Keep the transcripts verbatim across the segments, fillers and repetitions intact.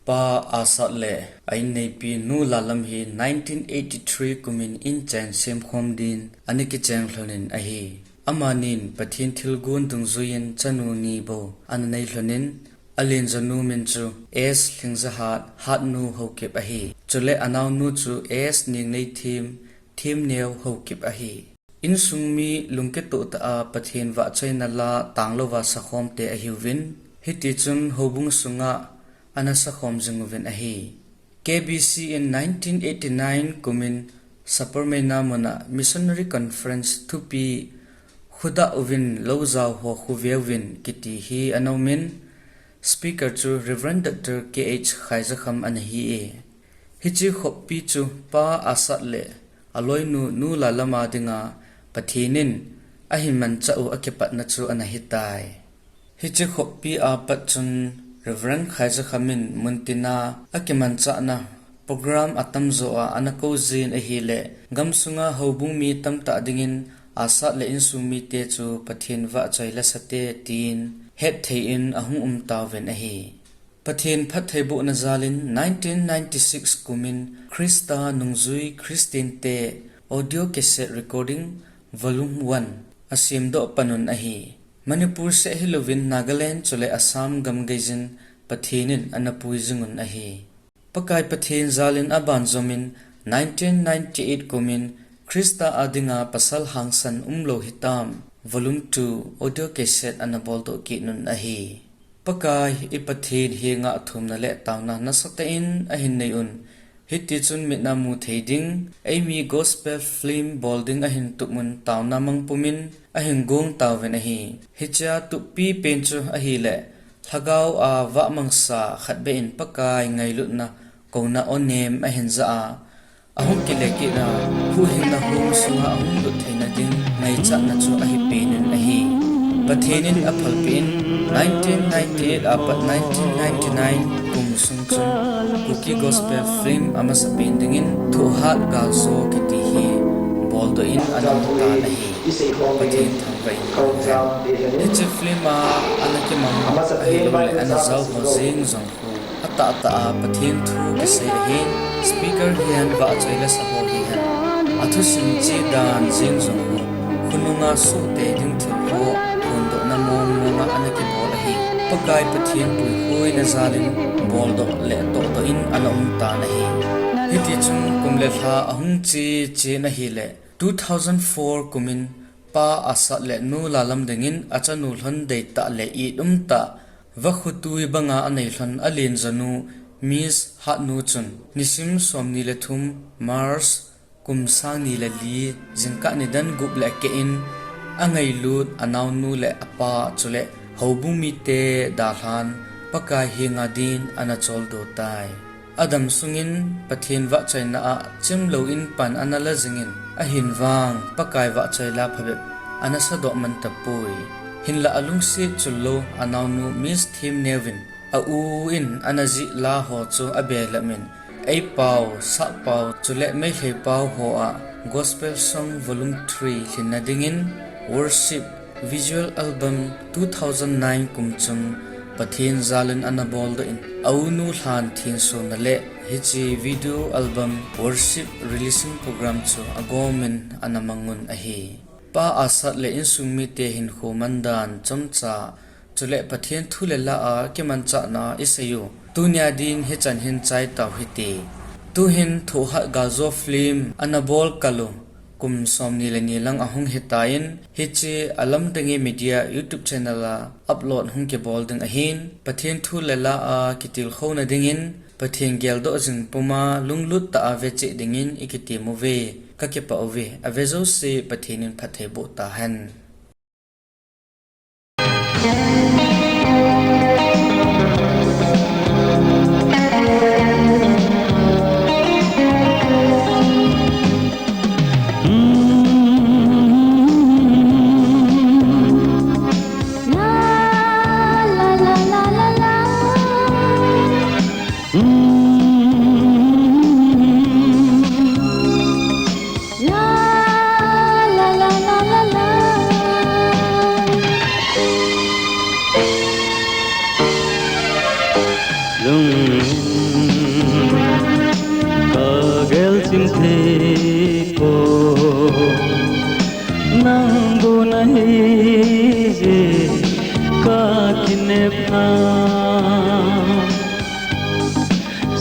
Pa Asat le a inneipi Nu Lalam hi nineteen eighty-three kumin inchen semkhom din ana kicheng lhonin ahi. Amanin Pathen thilgon dungjuiyin chanu ni bou ana nei lhonin, alenjonu min chu S Lhingzahat, Hatnu Haokip ahi. Chule anaonu chu S Ningneithem, Themneo Haokip ahi. Insung mi lungkitoh tah a Pathen vahchoina la tanglouva sakhom te ahiuvin, hitichun houbung sunga ana sakhom jing uvin ahi. K B C in nineteen eighty-nine kumin Saparmeina muna Missionary Conference thupi khudah uvin loujao ho khuveuvin kiti hi ana umin, speaker chu Reverend Doctor K H Khaizakham ana hi e. Hiche khoppi chu Pa Asat le aloinu Nu Lalam a dinga Pathen in ahin manchah u akipatna chu ana hitai. Hiche khoppi a pat chun Reverend Khaizakham in muntina akimanchahna program atamjo a ana kou jin ahile, gamsunga houbung mi tamtah dingin Asat le insung mite chu Pathen vahchoi la sate tin hetthei in ahung umtauvin ahi. Pathen phattheibohna jalin nineteen ninety-six kumin Christa Nungjui Christian te Audio Cassette Recording Volume one asemdoh panun ahi. Manipur seh hilouvin Nagaland chule Assam gam geijin Pathen in ana pui jingun ahi. Pakai Pathen jalin abanjomin nineteen ninety-eight kumin Christa a dinga pasal hangsan umlou hitam Volume two Audio Cassette ana boldoh kitnun ahi. Pakai i Pathen henga thumna le taona nasatah in ahin neiun, hitichun mitna muthei ding, eimi gospel film bol ding ahin tup un taona mang pumin ahin gongtauvin ahi. Hichea tuppi pen chu ahile, lhagao a vahmangsa khatbeh in Pakai ngailutna kouna onem ahin jah a, ahung kile kitna, huhhingna hung sunga ahung lut theina ding ngaichatna chu ahi penin ahi. Pathen in aphalpeh in nineteen ninety-eight apat nineteen ninety-nine kum sung chun Kuki Gospel film amasapen dingin Thohhat Galjo kiti hi boldoh in ana umtan ahi. Pathen thangvah in. Hiche film a ana kimang ahilouleh ana jaoho jeng jong khu atahtah a Pathen thu kisei ahin, speaker hihen vahchoi le saho hihen athusim che dan jeng jong khu khonunga sohte ding thil ho phondohna mong monga ana kibol ahi. Pakai Pathen puihuina jalin boldoh le tohdoh in ana umtan ahi. Hitichun kum le lha ahung che chen ahile, two thousand four kumin Pa Asat le Nu Lalam dingin achanu lhon deitah le it umtah, vakhutui banga anei lhon alenjonu Miss Hatnu chun nisim somni le thum March kum sangni le li jingkah nidan gup le akeh in angailut anaonu le apa chule houbung mite dalhan Pakai henga din ana choldo tai. Adam sungin Pathen vahchoina a chimlou in pan ana la jingin, ahin vang Pakai vahchoi la phabep ana sadoh man tapoi. Hinla alungset chullou anaonu Miss Themneo in a-u in ana jih la ho chu abelap in, eipao, sahpao chule Meitei pao ho a Gospel Song Volume three lhinna dingin Worship Visual Album two thousand nine kum chun Pathen jalin ana boldoh in, a-unu lhan thensona le hiche video album worship releasing program chu agomin ana mangun ahi. Pa Asat le insung mite hinkho mandan chomcha chule Pathen thu le la a kimanchahna isei u. Tunia din hichan hin chai tau hite. Tuhin Thohhat Galjo film ana bol kalu kum somni le ni lang ahung hitan, hiche Alamdange Media YouTube channel a upload hung kibol ding ahin, Pathen thu le la a kitilkhouna dingin, Pathen geldoh jing puma lunglut tah a vecheh dingin ikitem uve, kakipah uve, ave jouse Pathen in phatthei boh tahen. Lungin kagel chim thei poi, nang bu nahi jeh kakinep na.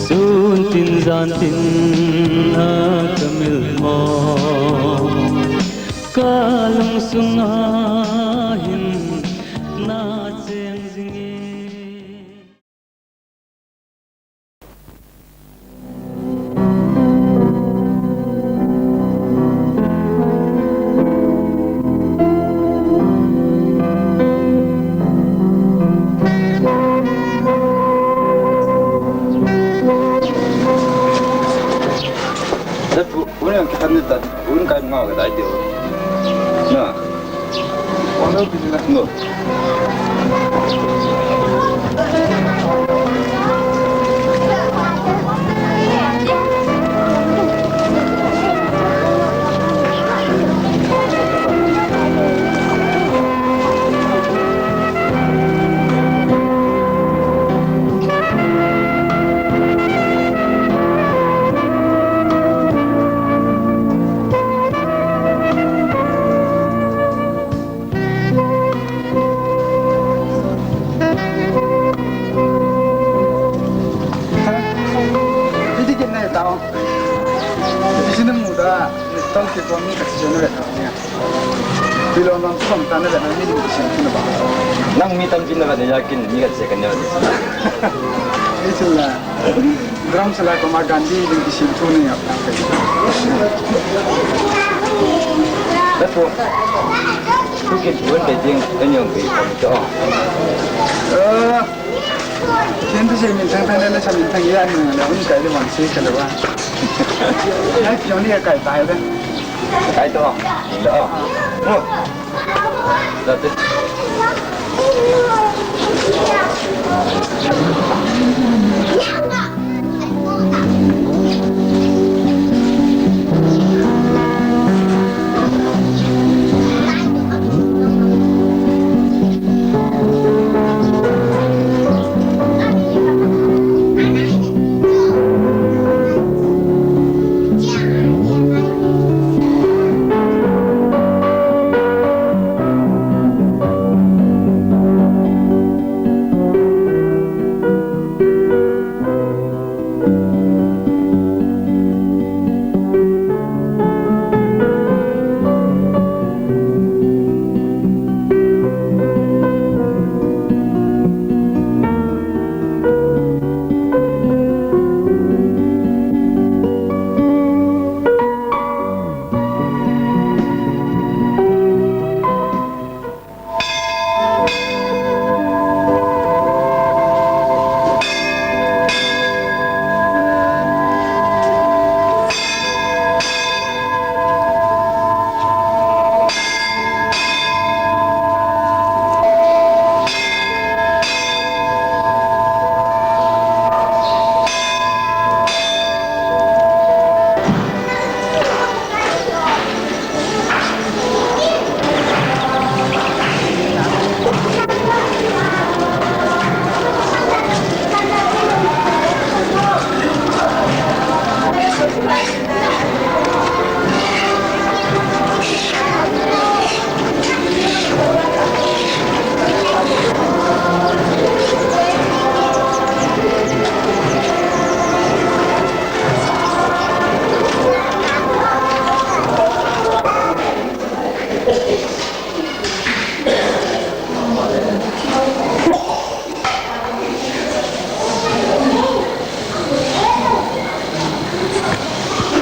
Sun tin jan tin a kamil mo, kalung sunga hin nacheng jingin. Pu, pu ne kikhat ni ta, pu ne kai ngau ka dai tio. Na. Pu ne pi na. No. Hiti kin na tao. Hiti sini muda, ni tong ki tong ni kasi jona le tao ni. Bilong bang tu bang tana le nang mi ni kisim tu na bang. Nang mi tam pin na ba de yakin ni kan se kan ya de. Itulah. Drum sela ko ma Gandhi ni kisim tu ni ya. That's what. Tu kin tu kan ding kan yang bi kan to. Eh. Ken tu se min thang thang le sa min thang ya ni le un kai le wan se ka le wa. Ai pion ni kai tai le. Kai to. Lo.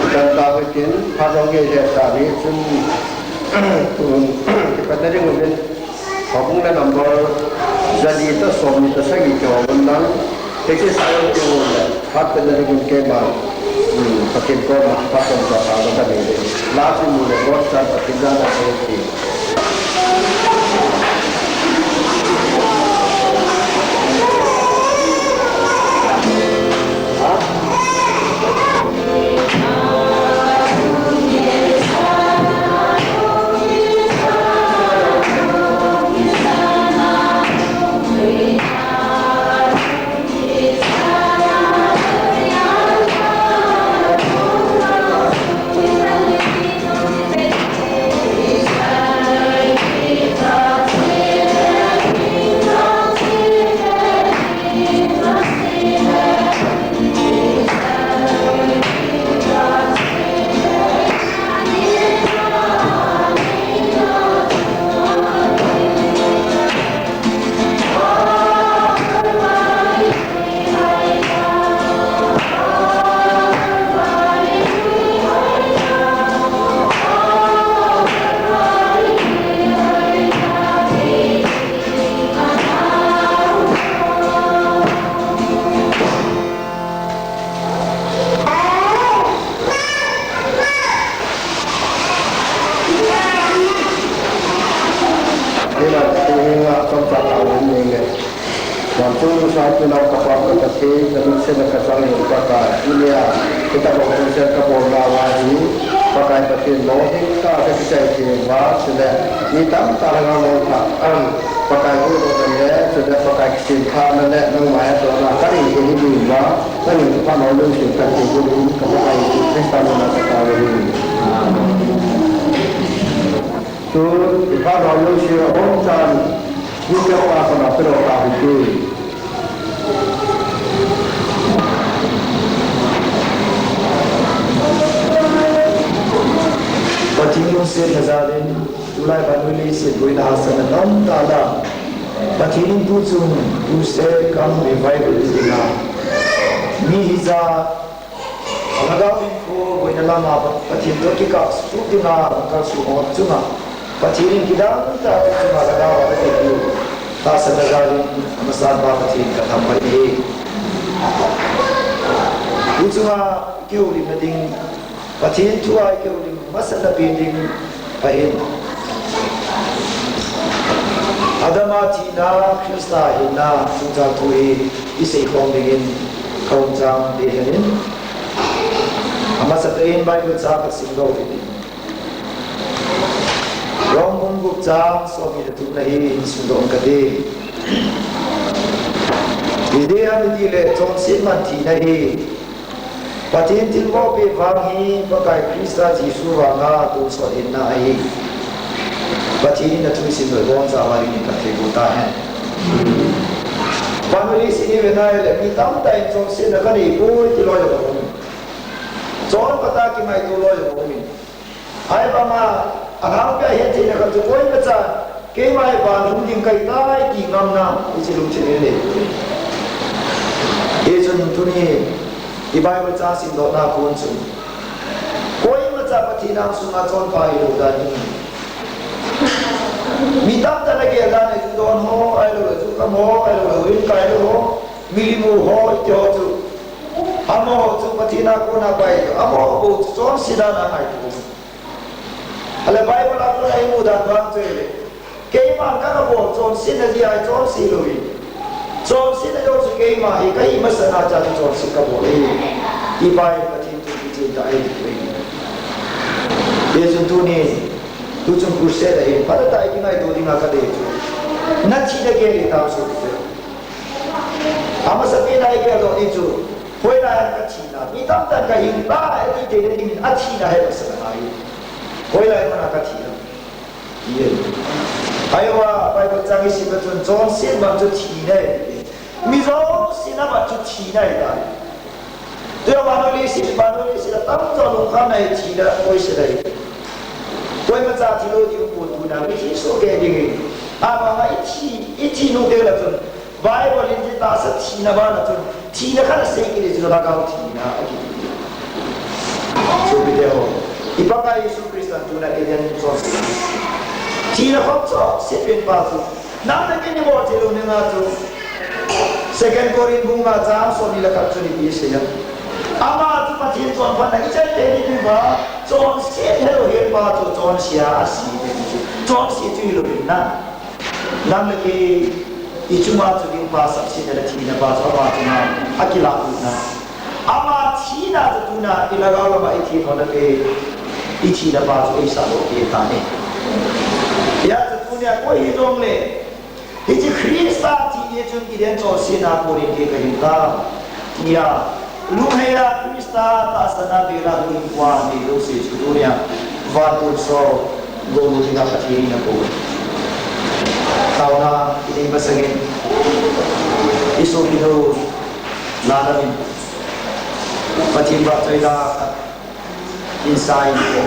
Kan ta hitin, pha dong nge le ta ni chun, tun, kipatna ding uvin, houbung le number, jali ta som ni ta sagi ke houbung dang, Teki sayo ki mu le, phat pe na ding un keima, hmm, Pathen koma, phat koma sa sa na ka ni le. La si mu le, God san Pathen jana ko ti. Ha? Pathen, kalungset a kachang in Pakai, tunia, hitabang thilse kabol nauva hi, Pakai Pathen, lolhing tah a kakichai thei uva, chule, mi tamtah langa lolhing tah a, Pakai huhdohna le, chule Pakai kisem thahna le, nangma hetdohna kanei thei ding uva, nangin kaphatnau lungset kathum in, ka Pakai Jesu Christa mina kataove. Amen. Tun, i phatnau lungset a umchan, mi khat pa kona pedoh tau hite. Pathen lungsetna jal in, tulai vannoi leiset boina hahsatna tamtah lah a, Pathen in tuchung, tuse kam revival ti dinga, mi hijat, a lhagao hinkho boina lama Pathen toh kikah suh dinga kalsuh ho chunga, Pathen in kidang tah a chunga lhagao a katepiu tahsanna jal in amasan pa Pathen kathangvah in ahi. Tuchunga kihoulimna ding, Pathen thua kihoulim masatna pen ding ahin. Adam a thina, Christa hinna, chungchang thu hi iseikhom dingin kaumchan ding ahin. Amasatah in Bible chang kasim lou hitin. Rom bung gup chang somni le thumna hi hin simdoh kate. Ijeh ham itile chonset man thina hi Pathen thilbol peh vang hi Pakai Christa Jesu vanga tonsot hinna ahi. Pathen in athu isim lou ibonchauva dingin kathilbol tahen. Vannoi leiset hi ive nale mi tamtah in chonsetna kanei poi ti loi jong aumin. Chonphat a kingaito loi jong aumin. Ahivanga, alhangpia hettheina khat chu koimachan, keima hi van hung ding kahitai ti ngamna, hiche lungthim in nei. Hichun tuni, i Bible chang simdohna kon chun, koimacha Pathen angsunga chonpha hilou dan in. Mi tamtah in agel dan ahi, ju don ho, ahilouleh ju kam ho, ahilouleh houin kailou ho, milim u ho, iti ho chu. Amaho chu Pathen a kona pai, amaho bou chu chonse dan a ngaito. Ahile Bible a kona imu dan vang chu ahile, keiman kana bol chonsetna jeh a hi chonse lou hi. Chonsetna jouse keima hi, kahi masatna a chu chonse kabol ahi. Ti pa hi Pathen thu kichen tah ahi. Hichun tuni, tuchung crusade ahin, phatah tah a kingaito dinga kadei chu, nathina gel hitam sopite. Amasapen a igeldoh ding chu, hoilai a kathina, mi tamtah in kahing tai ati theina dingin athina hi masatna ahi. Hoilai mun a kathi ham, ti ahi. Ahivang Bible chang isim le chun chonset man chu thina ahi. Mi jousen amat chu thina ahitai. Tua vannoi leiset, vannoi leiset a tamjo lungkhamna hi thina koise ahi. Koimacha thilou ding umpon tuna mithi soh kei ding ahi. Ahivanga ithi, ithi nom teng le chun, Bible in tahsa thina bana chun, thina khat asei kit le chun lhagao thina akiti. Sopite ho, i Pakai Jesu Christan tuna Eden chonset, thina khop chonset pen pa chu, nang le kei in ibol theilou dinga chu, Second Corinth bung nga chang somni le khat chun ipi asei ham? Ama chu Pathen chonphatna ichai tei ding uva, chonset helou hel pa chu chonse a ase ding chu, chonse chu hilou in na. Nang le kei, i chunga chu ding pa, sapsetna le thina pa chu ama chunga akilah u na. Ama thina chu tuna i lhagao lama i thi lhon a te, i thina pa chu eisah doh kei tan ahi. Hijeh chun tunia koi hijongle, hiche Christa thi hi chun Eden chonsetna a kon in kei kahin ta, tia. Lunghei a Christa tahsan a vela hung hinkho a nei jouse chu tunia, vantonsot, gou lou dinga Pathen in akou. Taona, inei masangin, i sopinu, Lalam in, Pathen vahchoi dan khat, insa in ko.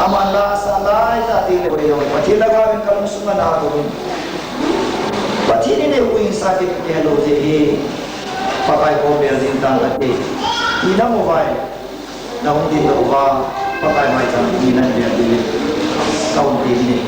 Aman la asa lai tah teng le koi jong, Pathen lhagao in kalungsunga na akou in. Pathen in eihuhhingsa kit helou jeh hi, Pakai kom bel ding tan ati. Ina mo vai, na hung ding lou uva, Pakai maicham ina bel ding, ka hung ding ni.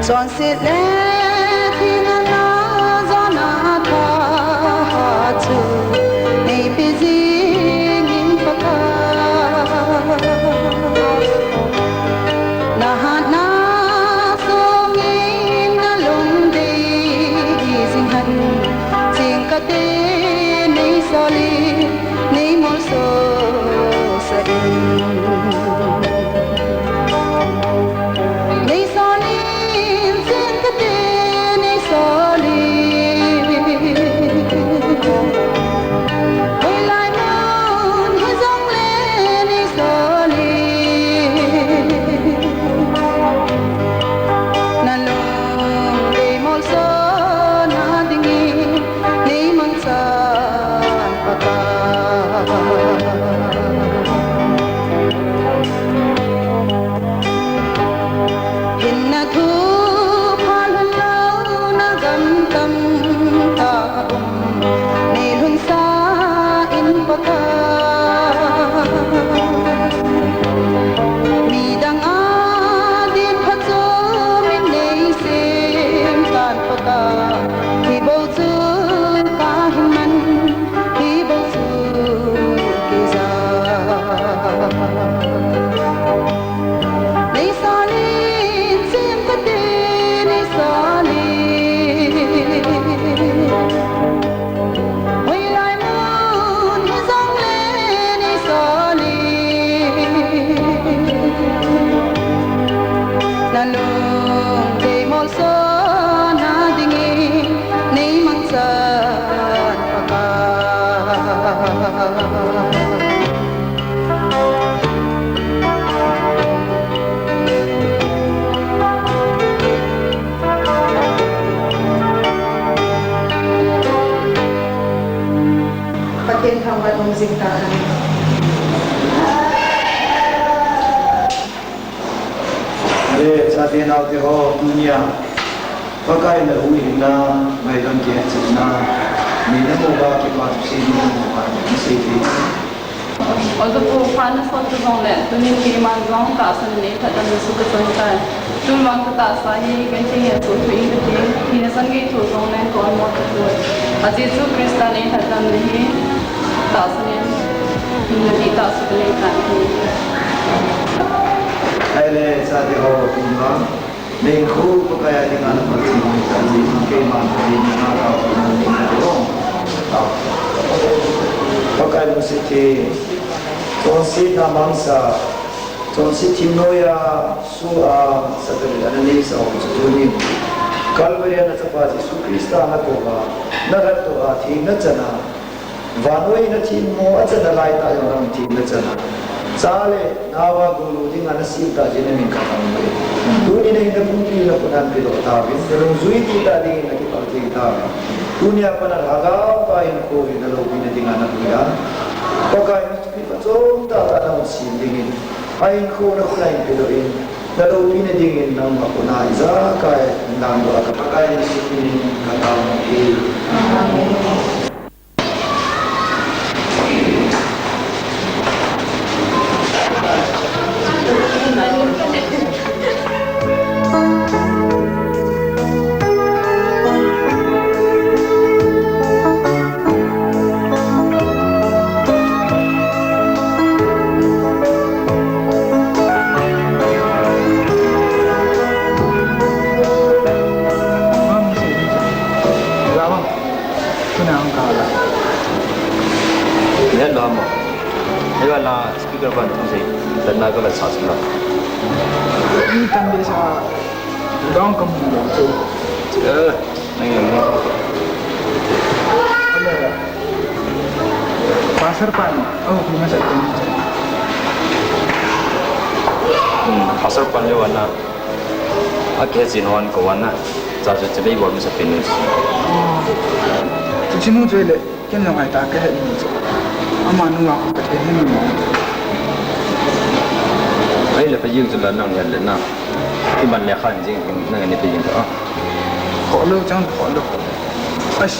Chonset le thina na jana thahat chu neipe jingin Pakai. Na hatna songin na lungdei jing hen, jingkah te nei solin, nei molsoh sah in. Nei solin, jingkah te nei solin. Hoilai mun hijongle nei solin. Na lungdei molsoh na dingin nei mangchan Pakai. Hinna thu phalhun louna gam tamtah um nei lhunsah in Pakai. Midang a din phatchom in nei sem tan Pakai. Hibou chu kahin man, hibou chu keija. Nei solin, jingkah te nei solin. Hoilai mun hijongle nei solin. Na lungdei molsoh na dingin nei mangchan Pakai. Pathen thangvah in um jing tahen. Ale, chate naote ho, tunia Pakai in ahuhhingna, ngaidam kihetchetna nei namu uva kipah thusim nei mu uva, nei sei thei. Oja pu, phat nasot ta jongle, tunin keiman jong tahsan in nei lhatdam in Jesu kachoi tai. Tun vang katahsa hi, genthei hesoh thu in kati, thina chan gei thu jong nei tomo tapoi. A Jesu Christa in ei lhatdamna hi tahsan in, hinna dihtah chu kanei tai. Ahile, chate ho, tun vang Nei khu Pakai a dinga na phatchom in, Pakai a dinga na phatchom in, Pakai lungset thei, chonsetna mangcha, chonset thim noiya, soh a, Satan in ana neisah u chu tunin, Calvary a na chapa Jesu Christa na koma, na lhatdoh a, thina chan a, Vannoi na themmo a chan a laitah jong nang themna chan a. Cha le nao a golu dinga na sem tah jeh in na min kathangvah e. Tuni na hinna pumpi na khut a napedoh tauvin, na nungjui dihtah dingin na kipah thei tauvin. Tunia pat a Lhagao Pa hinkho hi na loupina dinga na pui a. Pakai mipi phachom tah tah na hung sem dingin. A hinkho na khut a hin pedoh in. Na loupina dingin nangma khut a ijakai hin dingdoh a ka Pakai Jesu minin ka taona e. Amen. Tuna ang kahala. Yan ba mo? Iba na speaker ban tun sai. Dan na ka ban sa sila. Ni tan be sa dong kam ni lo so. Eh, nang yan mo. Pastor pan. Oh, ni masa. Hmm, pastor pan le wana. Ake sin hon ko wana. Cha chu chibai bol masa pen ni. Chu chinu chu le, ken jong ai ta ka he ni chu. Amanu a ko ka he ni. Ai le pa jing chu la nang le na. Ki ban le khan jing nang ni pe jing ta. Kho lo chang kho lo. As,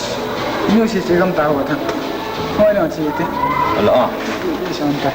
ni si che gam ta wa tha. Hoi na chi te. Alo a. Ni san ta.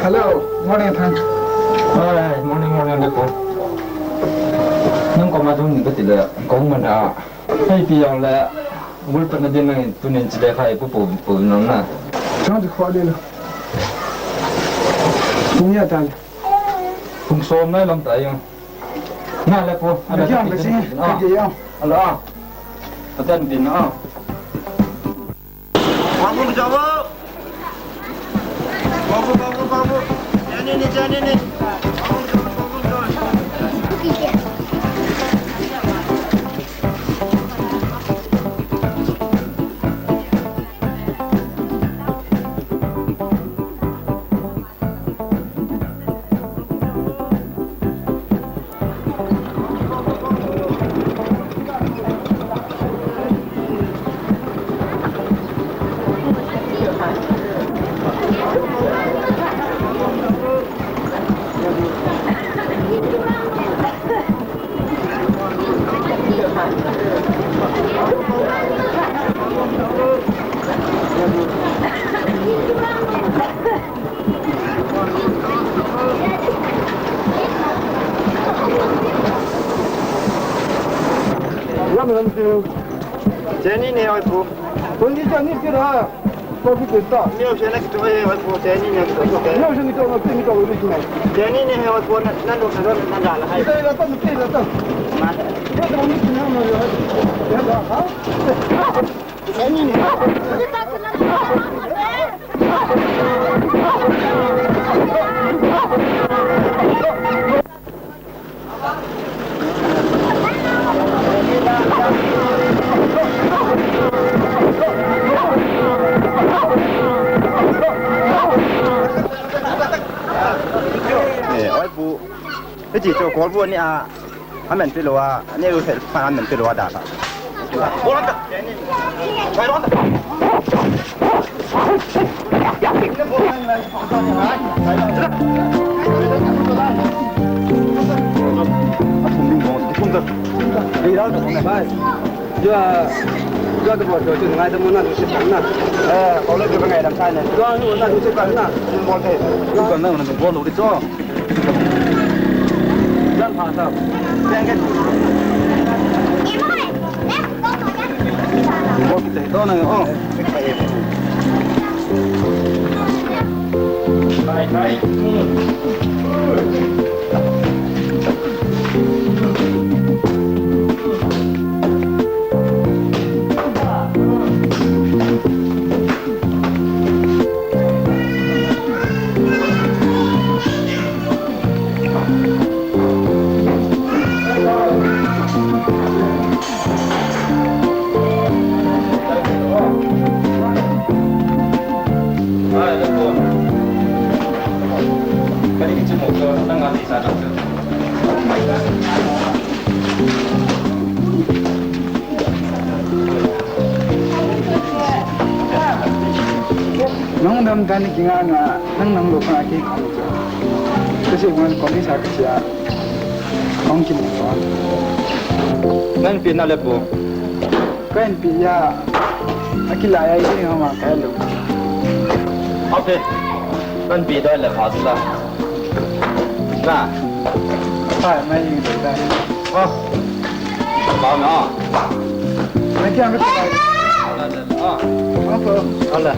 Hello, morning, Thang. Hi, morning, morning, Lepo. Nang koma dong ni ka ti le, kong man da. Hei, pi jong le, bul pat na din nang tunin chi le khai pu pu pu nang na. Chang ti kho le lo. Ni ya tan. Kum som nai lam ta jong. Na le pu, ala ka jong, ka jing, ka jing jong. Ala. Ka tan din a. Babu, babu. Babu, babu, babu. Jani ni, jani ni. Babu, babu, babu. Ram ram tu. Jani ni oi pu. Pu ni jani kira. Ko bi ta. Ni oi jani kito oi pu jani ni kito. Ni oi jani kito ni kito ni. Jani ni oi pu na na lo na na la hai. Kito la ta, kito la ta. Ma. Kito ni kito na na la. Ya la ha. Eh, oi pu. Hiti cho kol bu ni a. Amen pilo a, ne u fel pa amen pilo a da ta. Bye. Jua, jua tu bol tu ngai tu mun na tu sip na. Eh, kau le tu ngai dam sai ne. Jua nu na tu sip na. Mun bol te. Tu kan na mun bol lo di cho. Jan pha sa. Jan ke. Bol te to na o. Bye bye. Nang dam dan ki nga nga, nang nang lo ka ki kong cha. Kasi wan kong ni sa kasi a. Kong ki mo. Nang pi na le po. Ka inpi a, a kilai a i ding hama ka lo. Ape, ka inpi doi le pha sila. Na. Hai, mai ding doi da. Ah. Ba na. Mai kiang ka. Ala, ala. Ah. Apa? Ala.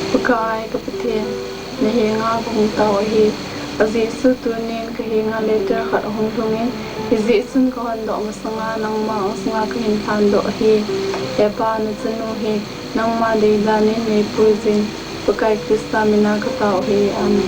Pakai ka Pathen, na henga ka hung tao ahi. A Jesu tunin ka henga letter khat ahung lhungin, hijeh chun ka hondoh masanga nangma ang sunga ka hin lhandoh ahi. He Pa, na chanu hi nangma deidan in nei puijin, Pakai Krista mina ka tao ahi. Amen.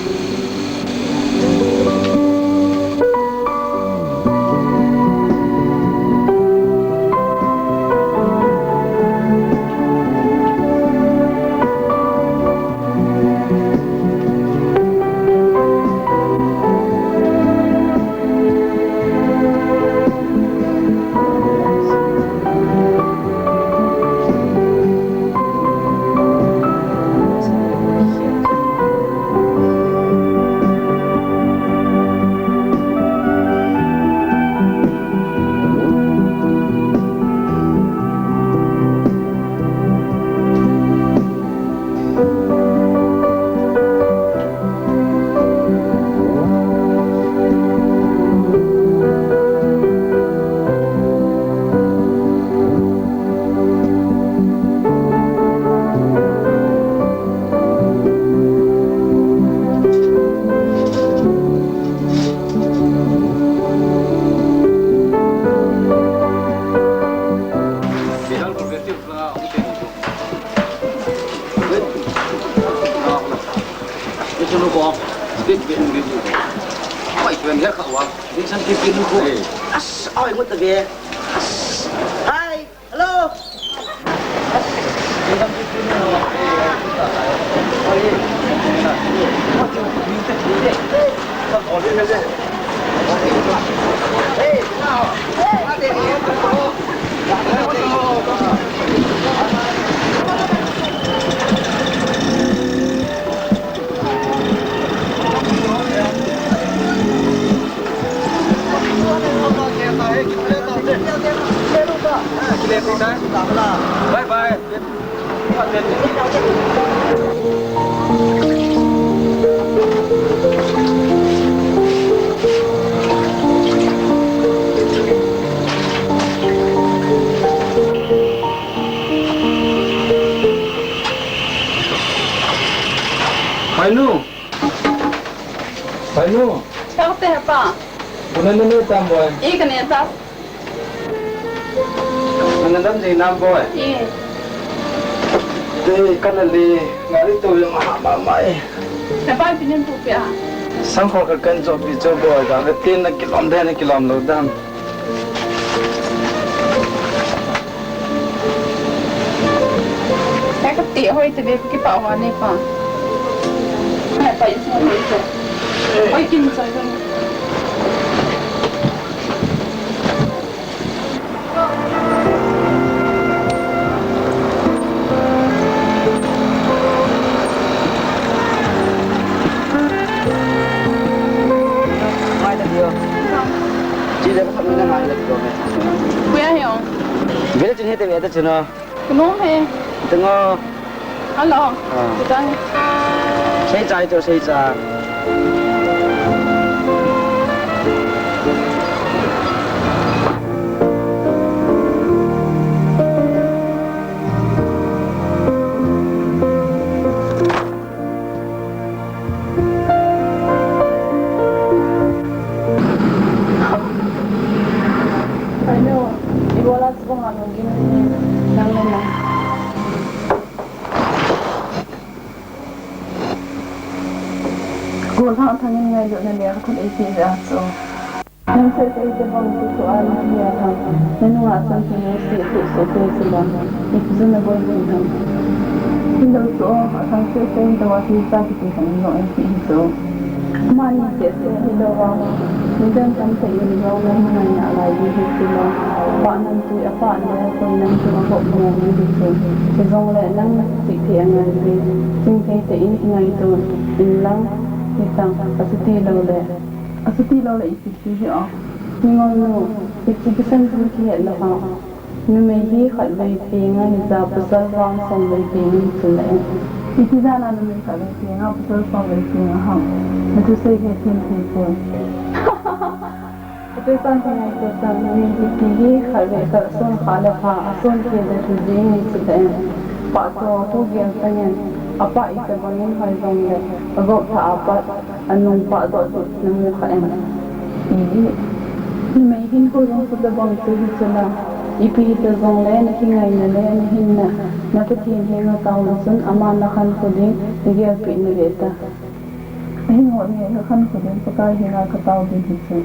Hello. Bye bye. Painu. Painu. Chao te pa. Una nene tam boy. I ka ne ta. Nana dam jing nam boy. I. Te kana le ngari to yang ha ma mai. Na pa pinin tu pia. Sang kho ka kan jo pi jo boy da ka tin na kilom de na kilom lo dam. Ka ka ti hoi te be ki pa wa ne pa. Hai pa is mo ne. Hoi kin choi. Mai ta dio. Chi le ka sa mai na mai le dio me. Kuya he o. Vele chin he te ve ta chin o. Kuno he. Tungo. Hello. Ah. Kudang. Sei chai to sei cha. Hello. Ibola subong anu gini. Lhangthang in ngailutna lekhathot eipeh jeh a chu. Nang seh seh te bang chu thu a na hi a ham. Na nunga chun thil jouse thu soh thei chu bang. Ipi chu na boi thei ham. Hilou chu, athang seh seh in tou a thil cha kiti khat in jong eipeh hi chu. Amani seh seh hilou a, midang tamtah in jong na hin ngaina lai ding hi chu bang. Pah nam tui a pah le, koi nam tui a koi nom ding hi chu. Hijongle nang na chih thei a ngai ding. Ching thei tah in kingaito in lang, hitang, achuti lou le. Achuti lou le ipi ti hi a. Ningol nu, hiche kisan chu kihet lou ham. Numei hi khatvei peng a hija, pasal vang somvei peng a hi chu le. Ipi jeh a numei khatvei peng a, pasal somvei peng a ham. Na thusei hi thim thei poi. Ka thusei hi ngai ko tan, numei kiti hi khatvei kal son kha le pha, a son thei le thu jing hi chu le. Pah toh a pu gel tang in, a pah itobang in hoi jong le, a gop thah a pat. Anung pah doh chu na mu kha em? Ihi. Numei hinkho jong chu tabang chu hi chu la. Ipi hita jongle na kingaina le na hinna, na Pathen henga taona chun aman na khankho ding, na gelpeh na ve ta. Ahingo ne, ka khankho ding, Pakai henga ka tao ding hi chu.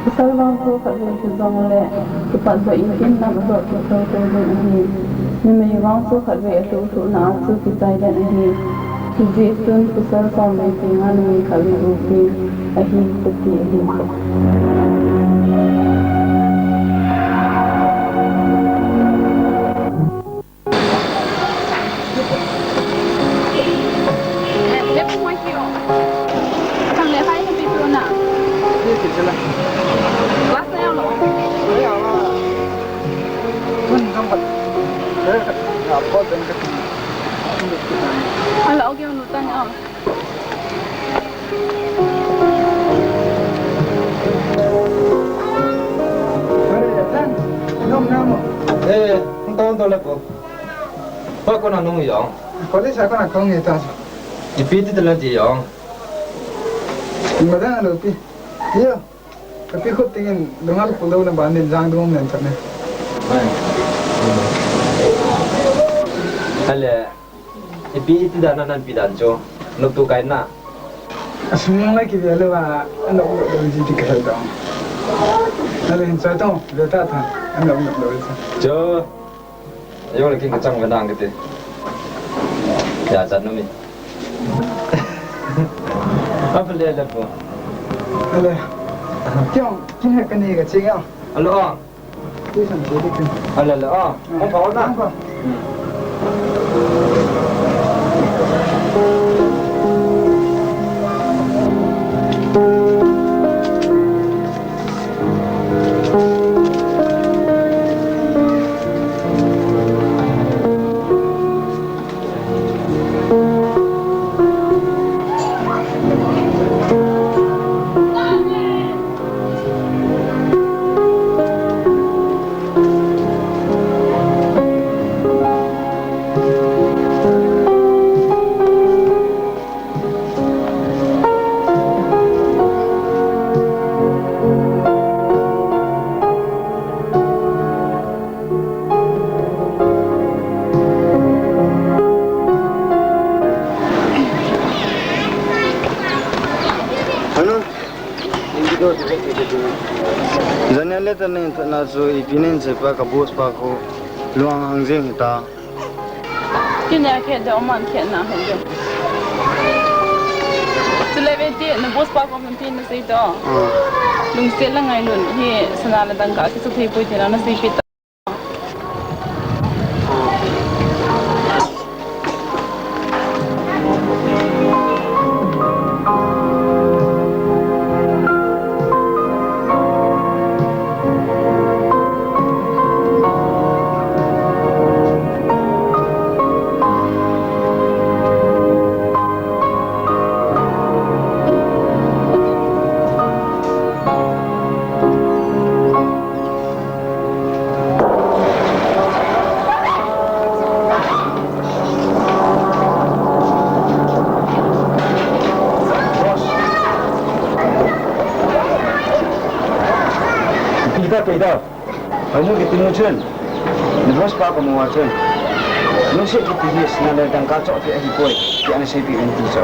Pasal vang chu khatvei chu jongle, kipat doh in tin lam a doh kit thou thou ding ahi. Numei vang chu khatvei a lhuh lhuhna a chu kichai den ahi. Hijeh chun pasal somvei peng a numei khatvei u peng ahi kati ahi. Ala, okay, nu tang, ah. Eh, hung tao, hung tao le po. Pa kona nung jong. College a kona kong ni ta. Ipi ti tala ji jong. Madang lo pi. Yo. Kapi khut tingin lungal pulou le ban din jang dung nen chat ne. Ale, ipi iti dan a nanpi dan chu, nop tu kai na. Asung le kive le ba, anop nop lo ji ti ka hel dong. Ale hin choi tong, ve ta tha, anop nop lo ji. Cho, yo le kin ka chang ve nang kiti. Ya chan no mi. Apa le le po. Ale. Kyong, kin he kani ka ching ya. Alo. Ala, ala, ah, mong pao na. Mong pao. Hmm. Hanu? Jania le ta nen ta na chu ipi nen che pa ka boss pa ko luang hang jing ta. Kini a khe de oman khe na he de. Chule ve ti na boss pa ko min pi na sei to. Ah. Lungset le ngailun hi sana le dangka kisu thei poi ti na na sei pi ta. Peter, Peter. Hoi mu kiti nu chun. Na boss pa ko mu a chun. Lungset kiti hi sana le dangka choh ti ahi poi. Ti ana sei pi in ti cho.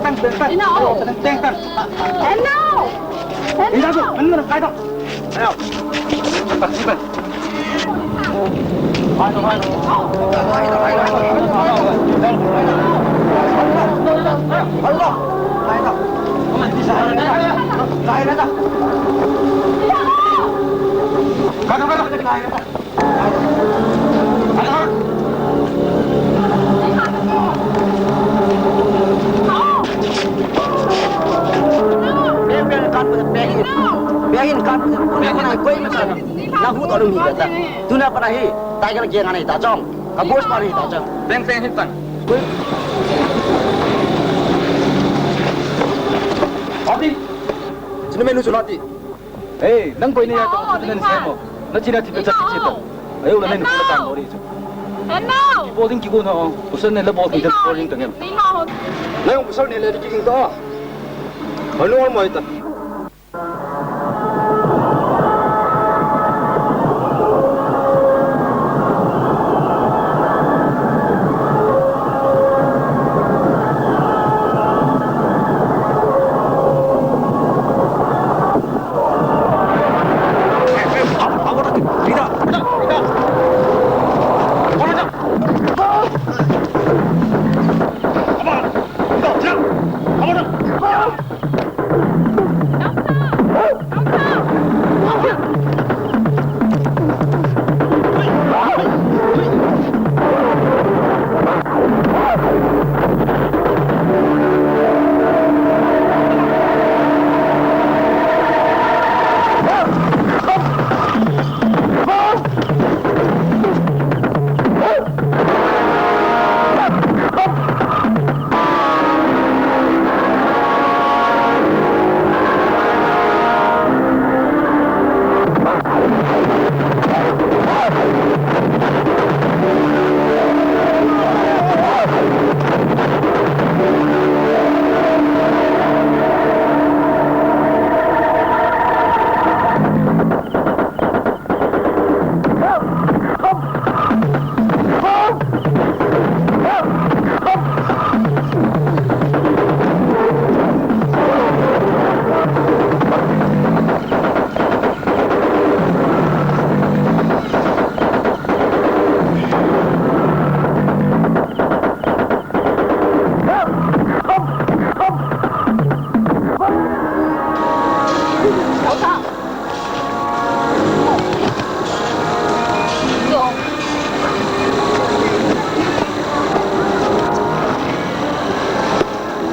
Teng, teng, teng. Ina, oh. Teng, teng, teng. Ina, oh. Ina, oh. Ina, oh. Ina, oh. Tuna pat ahi, Tiger gang anei ta chong. Ka boss pa anei ta chong. Beng, beng, hin tang. Ati. China menu chu nati. Hey, nang koi ni ya tong, oh, china ni semo. Na china ti pe chat ti ta. Ayo la nang ko la tang ori chu. Hello. Ki bol ding ki go na, pasal ne la bol ding ta bol ding ta ngem. Ni ha ho. Na yong pasal ne le ki ging ta. Anu mo ita.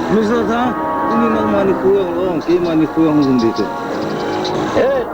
Mister Thang, ini nang mani kuyang long, ke mani kuyang long dito. Eh.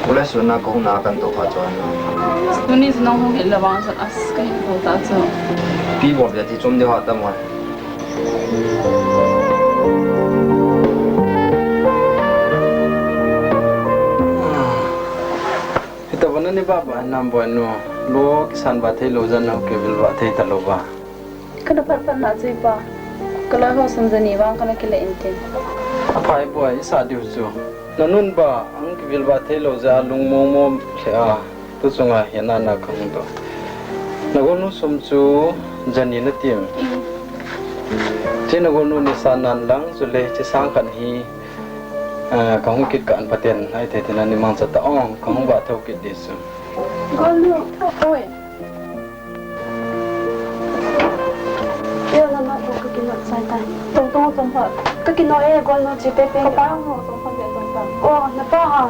Kule suna kong na kan to kha chon. Tuni chu nang hung hil le vang chun as ka hin ko ta chu. Pi bol ve ti chom de ha ta mo. Hita vana ni baba nam bo nu. Lo kisan ba thei lo jan na ke vil ba thei ta lo ba. Kana phat phat na chu i pa. Ka loi ho sum jani vang kana kile in tin. Aphai boi, i sa diu chu. Na nun ba, ang kivil ba thei lo ja lung mong mong hle a. Tu chunga hi na na ka hung to. Na gol nu sum chu jani na tim. Mm. Chi na gol nu ni sa nan lang chu le chi sang khan hi, ah, ka hung kit ka an paten. Ai te te na ni mang cha ta ong, ka hung ba thau kit di su. Gol nu, oi. Kei la na to ka kino sai tai. Tong tong tong pha. Ka kino e gol no chi pe pe. Ka pa mo tong pha le tong pha. Oh, na pa ha.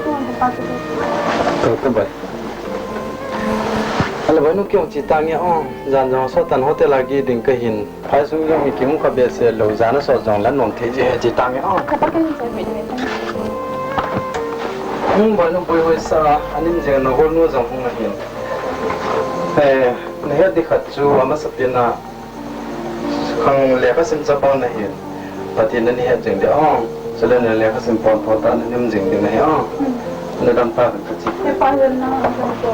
Oh, na pa tu. To to bai. Ala bai nu kyo chi ta nge oh. Jan jong so tan hotel a gi ding ka hin. Phai sung jong hi ki hung kha behseh lou, jan a sot jong la nom thei ji he ji tang e, oh. Ka pa ken chai mi ni. Hung ba nu boi hoi sa, anim jeng na gol nu jong hung ahin. Eh, na het di khat chu, amasa pen a, khang lekha sim chapang na hin. Pathen na ni het jeng di, oh. Chule na lekha sim pon pon ta na nim jing ding ahi a. Hmm. Na dam ta ka chi. He pa len na ka ko.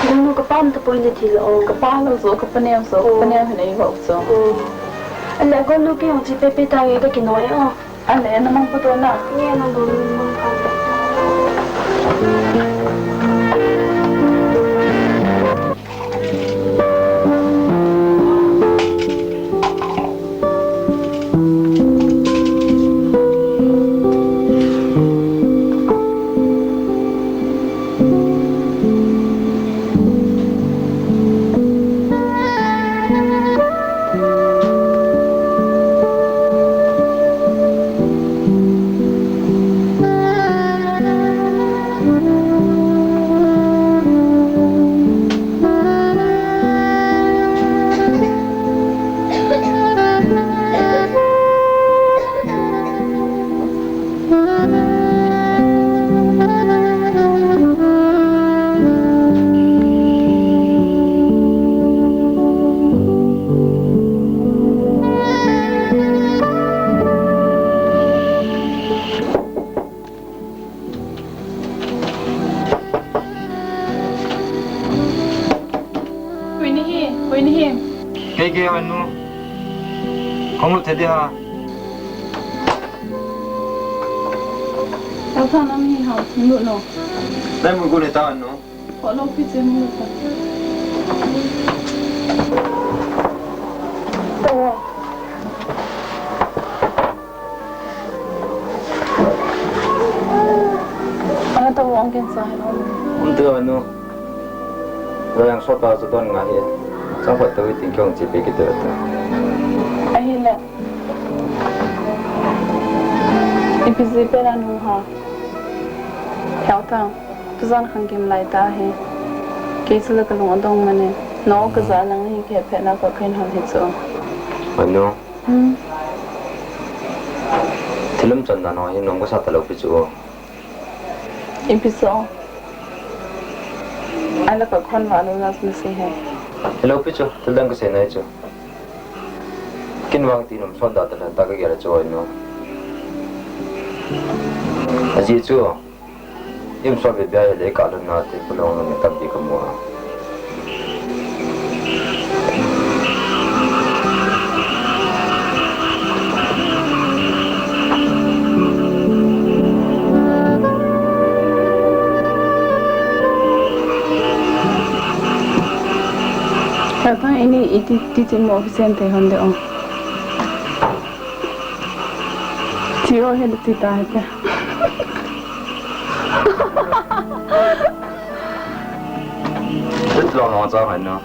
Gol nu ka pa um tapoi na ti lo. Ka pa lo jo, ka pa neo jo, ka pa neo hin ei ho jo. Oh. Ale gol nu kei hung chi pe pe ta nge ka kino e o. Ale, na mang pu to na. Nge na do mang ka. Koi nahi, koi nahi. Kei, kei, anu. Kong lut the di ha. Tao tha nam hi ha, lut no. Dai mun gu le ta anu. Ko lo pi che mun lut ta. To. Ana to wang ken sa hello. Um tu anu. Lo yang sot ta chu don nga hi. Chang phat to i ting kyong chi pe ki to ta. Ahile. Ipi ji pe la nu ha. Theo ta. Tu jan khang kim lai ta hi. Kei chu la ka lung adong mane. No ka ja lang hi ke phe na ka khen hon hi chu. Anu. Hmm. Thil umchan dan ho hi nom kasa talou pi chu. Ipi chu. Ai la ka khon va lo las mi se he. Hello pi chu, thil dang kasei nai chu. Kin vang ti nom son da ta la ta ka gel chu oi no. Aji chu. Im so be bia le ka lun na te pulong na tam di ka mo. Kha ta ini iti ti ti mo office te hon de o. Chi o he ti ta he. Tut lo no cha hai no.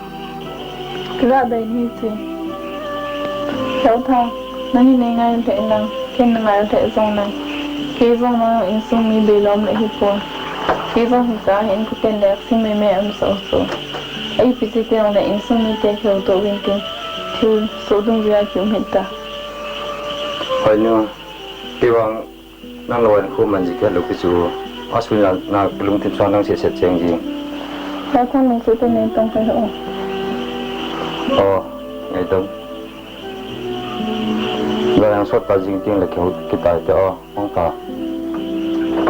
Kra dai ni chi. Theo tha, nang hi nei ngai lheh nang, ken na ngai lheh jong nang. Kei jong nang insung mi beilom le hi pon. Kei jong hi ka hin kuten le sim me me am so so. Ai pi chi te le insung mi te kheu to win tin. Chu sodung jia kium hita. Hoi nu, kei vang nang loi khu man ji kei lou kichu. Asu na, na lungthim sang nang se se cheng ji. Ka khun lung se te nei tong kai ho. Oh, nei tong. Loi ang sot ta jing ting le keu kitai te o. Mangpha.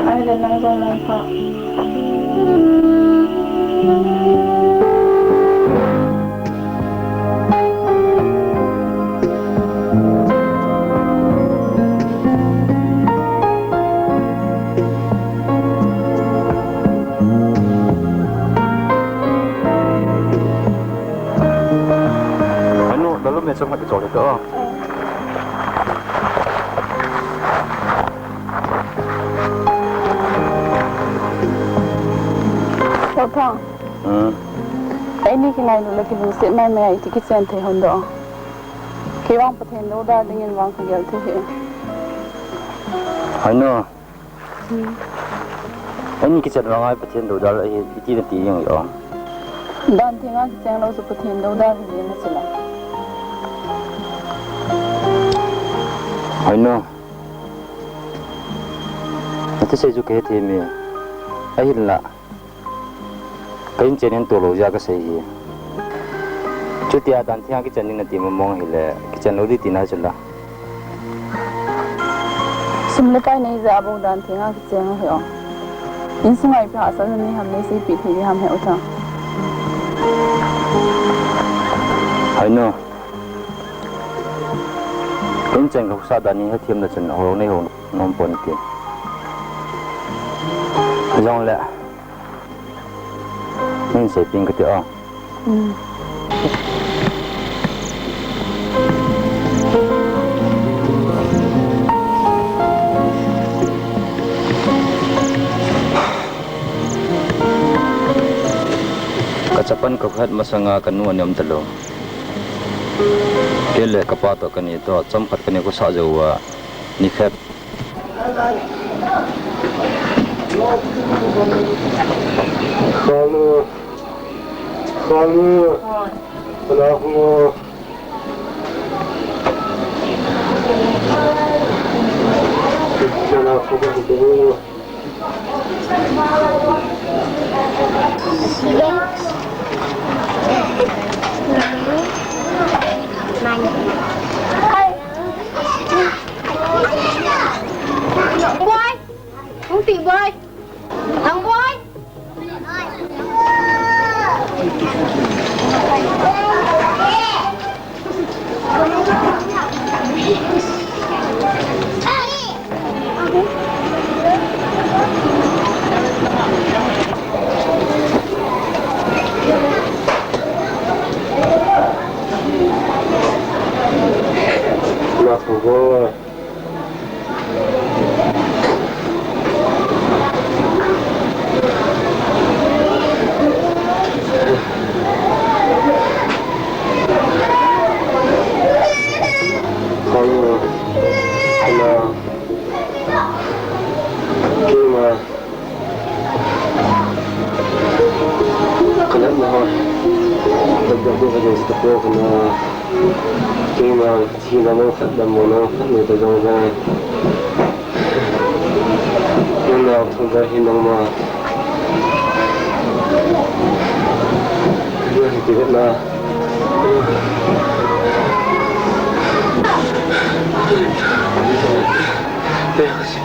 Ai le nang jong mangpha. Anu, lalu me chom khat kichol hita. Chauthang. Hmm. Eini kingailu le kilungset maimai a iti kichen thei hon do. Kei vang Pathen doudal dingin vang kagel thei hi. Hoi nu. Hmm. Eini kichen vang a Pathen doudal ahi, iti nati jeng o. Dan thenga kicheng lou chu Pathen doudal hi jeng ahi chula. Hoi nu. Nati sei chu kahe thei me. Ahinla. Ka inchen in tolou jeh a kasei hi. Chutia dan thenga kichen ding nati mong mong hile, kichen lou ding tina chula. Sum le pai nei jeh a bou dan thenga kicheng ahi o. Insunga ipi hahsatna nei ham nei seipeh thei ding ham he u Thang. Hoi nu. Inchen ka husa dan hi hethem na chun ho nei ho nom pon ti. Jongle. Min seipeh kati o. Hmm. Ka chapang ka khat masanga ka nu anom talou. Kei le ka pa toh kani toh, chomkhat kani kosah jou uva, nikhat. Khanu, khanu, khanu. Boy! Hung ti boy! Thang boy! Hello. Hello. Keima. Ka natna ho. Ka dam dam ka dam sta po ka na. Keima, thina mo khat dam mo no khat ni ta jong jong. Nang nao thong ba hi nang ma. Nang hi ti na. Thank you.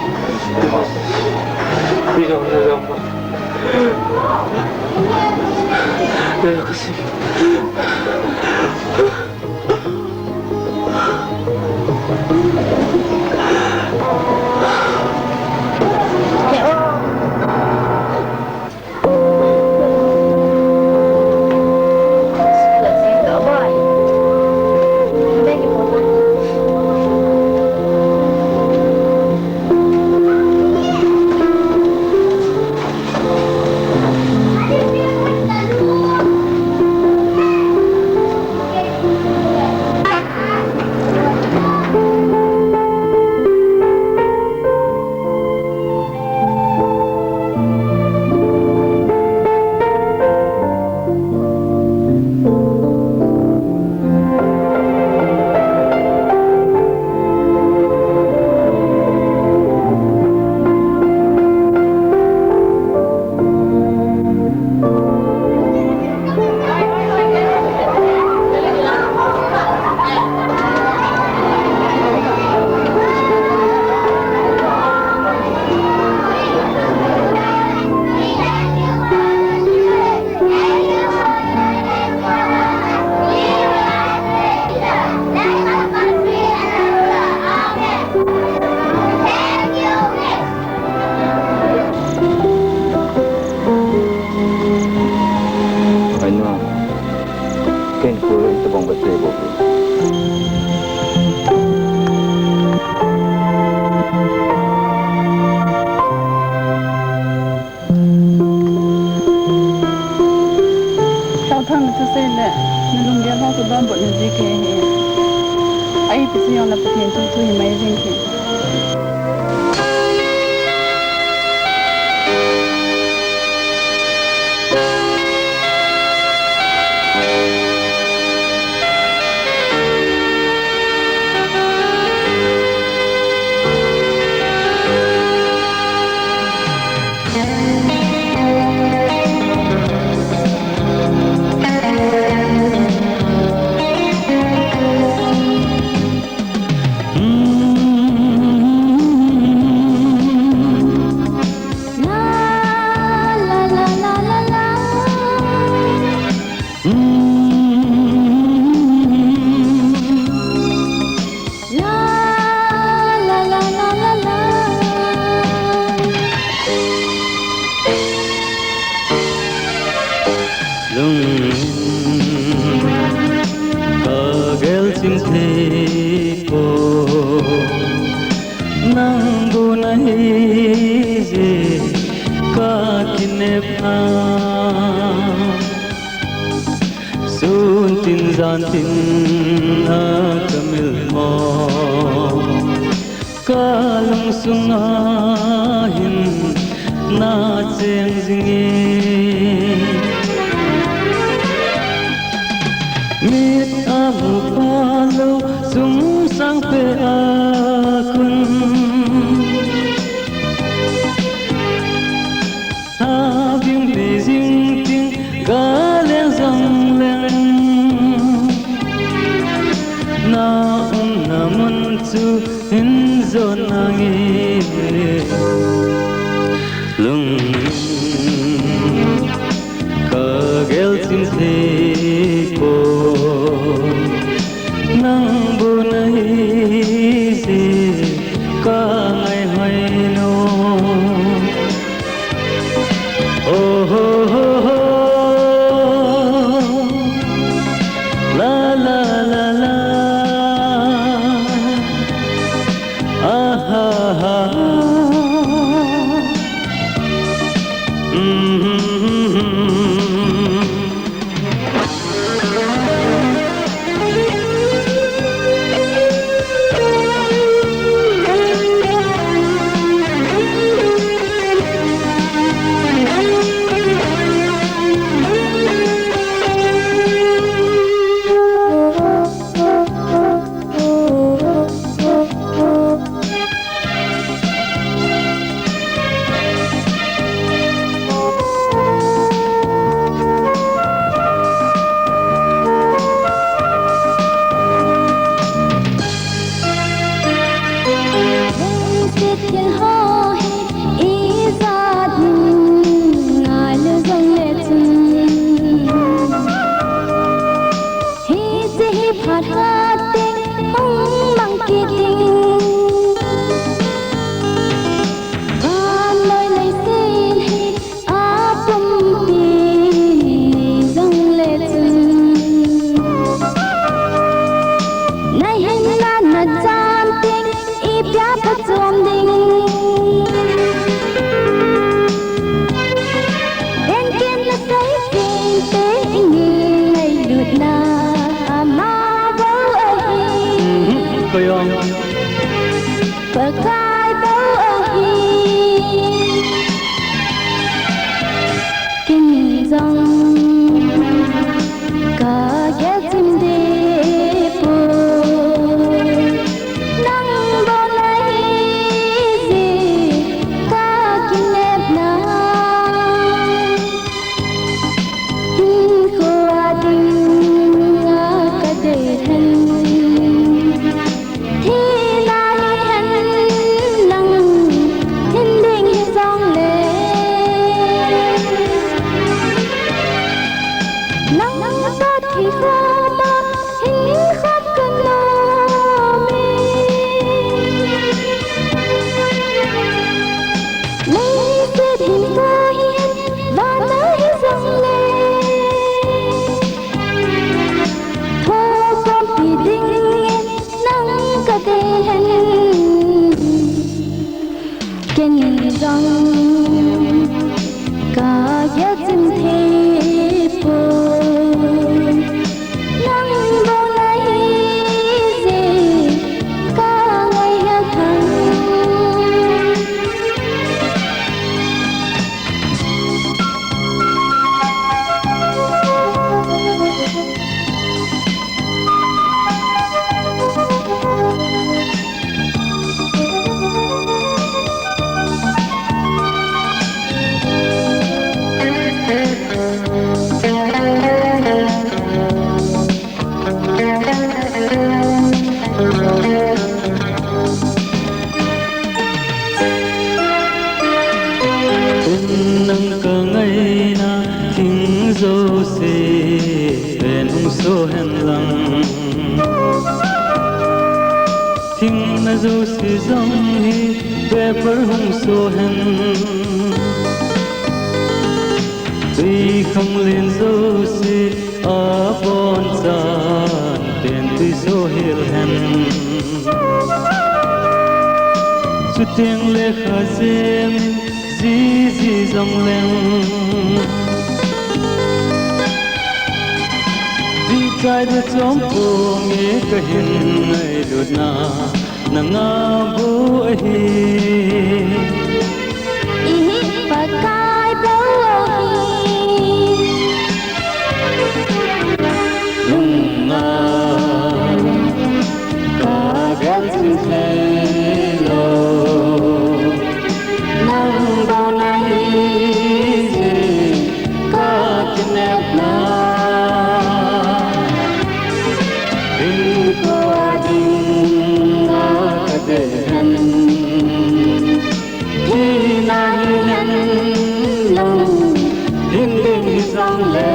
Pathen thu thu hi mai jing tin. Lungin kagel chim thei poi, nang bu nahi jeh kakinep a. Sun tin jan tin a kamil mo, kalung sunga hin nacheng jing e. Mit a mu phalou, sungsang peh a khun. Abing bijing ting, gal leng jong leng, na umna mun chu hin jon nange. Lungin kagel chim thei poi, nang bu nahi jeh kangai hoi nom. Oh, ho, ho, ho. La, la, la, la. Ah, ha, ha. Mm-hmm. Leiset thil ho hi ijat in ngailu jongle chun, hiche hi phat khat teng hung mang kit ding. Vannoi leiset hi apumpi nei jongle chun, nahinna nachan teng ipi a phatchom ding. Ken ken nasei teng teng ngailutna ama bou ahi. Pakai bou ahi. Ken jong kagel chim thei poi, nang bou nahi jeh kakinepna. Hinkho a dinga kadei lhon, thina hihen lang, hin ding hijongle, nang toh thi khoma hin khop kanom e. Leiset hinkho hin vana hijongle, thopompi dingin nang kadei lhon. Ken jong kagel chim thei poi, nang bou nahi jeh lang. Thingna jouse jong hi paper hung so hen. Twikhanglen jouse abonchan tentui so hel hen. Chuteng le kha jem in jiji jong leng, jingkah le chomkhat nge kahin ngailutna nanga bou ahi. Ihi Pakai bou ahi. Lung'a kagel jing theilou, nang bou nahi jeh a kakinepna, hinkho a ding'a kadei hen. Thina hihen lang, hin ding hijongle,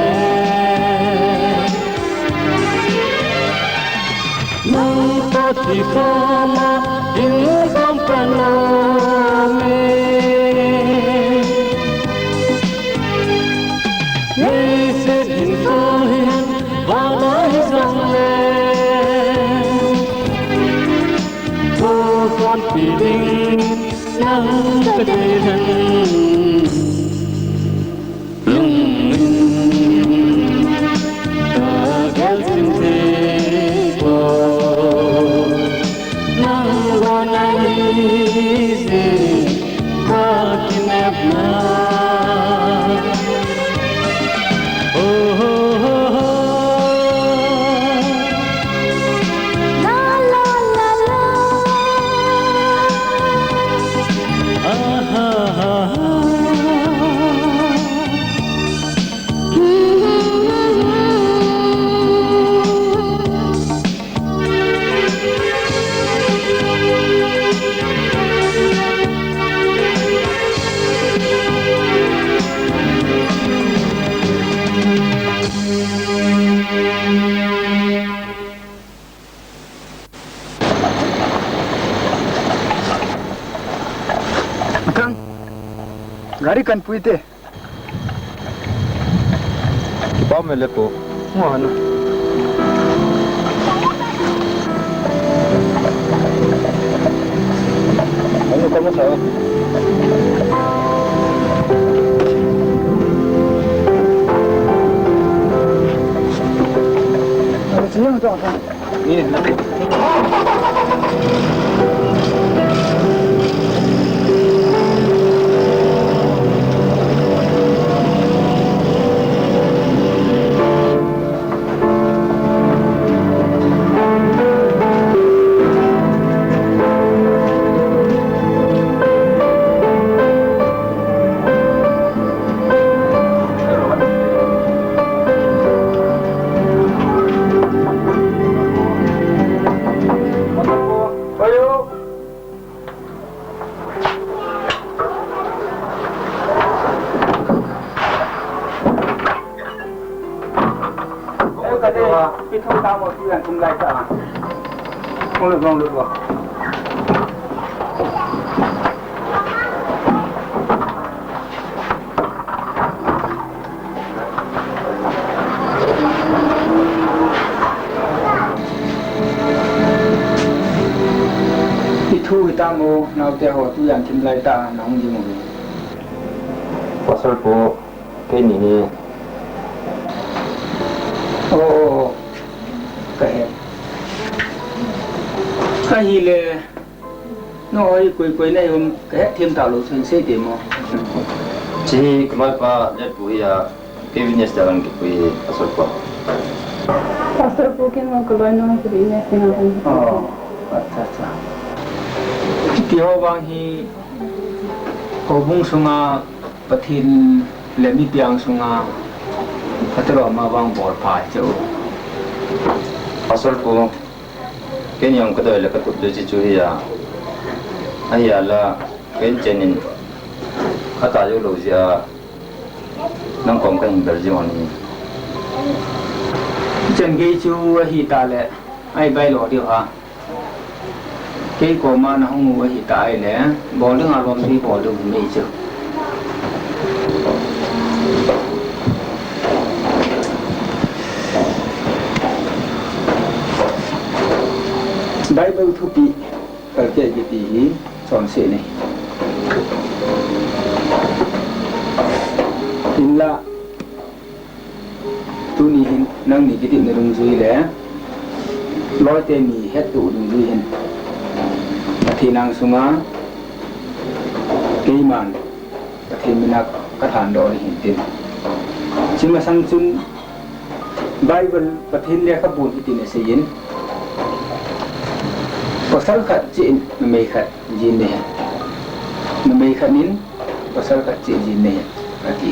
nang toh thi khoma ding jong kanom e. Leiset hinkho hihen, vana hijongle, thukhompi ding nang kadei hen. Lung'in kagel jing thei poi, nang bou nahi jeh a kakinepna. Oh, oh, oh, oh. La, la, la, la. Ah, ah, ah, ah. Atang, gari kan pui te. Kipah mele po. Ngo hanu. Anu kamu sao. Anu sini untuk apa? Ithu hitamo, naote ho, tujan thim lai ta, nahung ding uve. Pastor pu, keini hi. Oh, oh, oh. Kahe. Ahile, nahoi koi koi nahi um, kahet them talou chu hin sei temo. Hiche hi kaloipa Letpu hi a, kei witness dia lang kipui hi, Pastor pu. Pastor pu, keiho kaloinu hi ka witness dia lang. Oh, acha, acha. Hiche ho vang hi, houbung sunga Pathen le mi piang sunga, Pathen loma vang bol pha chu. Pastor pu, keini jong kadei le kakup dei chu chu hi a. Ahi a la, ken chenin, kata jou lou jeh a, nang kom kahin bel jing hon hi. Chen gei chu ahi ta le, ai bai lo diu ha. Kei koma na hung u ahi ta ai le, bol ding a lom si bol ding mei chu. Bible thupi kalkeh kiti hi chonse nei. Hinla, tuni hin nangni kidipna dungjui le loite ni hettoh dungjui hin Pathen angsunga keiman Pathen mina kathandoh ding ahin tin. Hiche masang chun Bible Pathen lekhabun hitin aseiyin, pasal khat cheh in numei khat jin ding ahi. Numei khat in pasal khat cheh jin ding ahi, ati.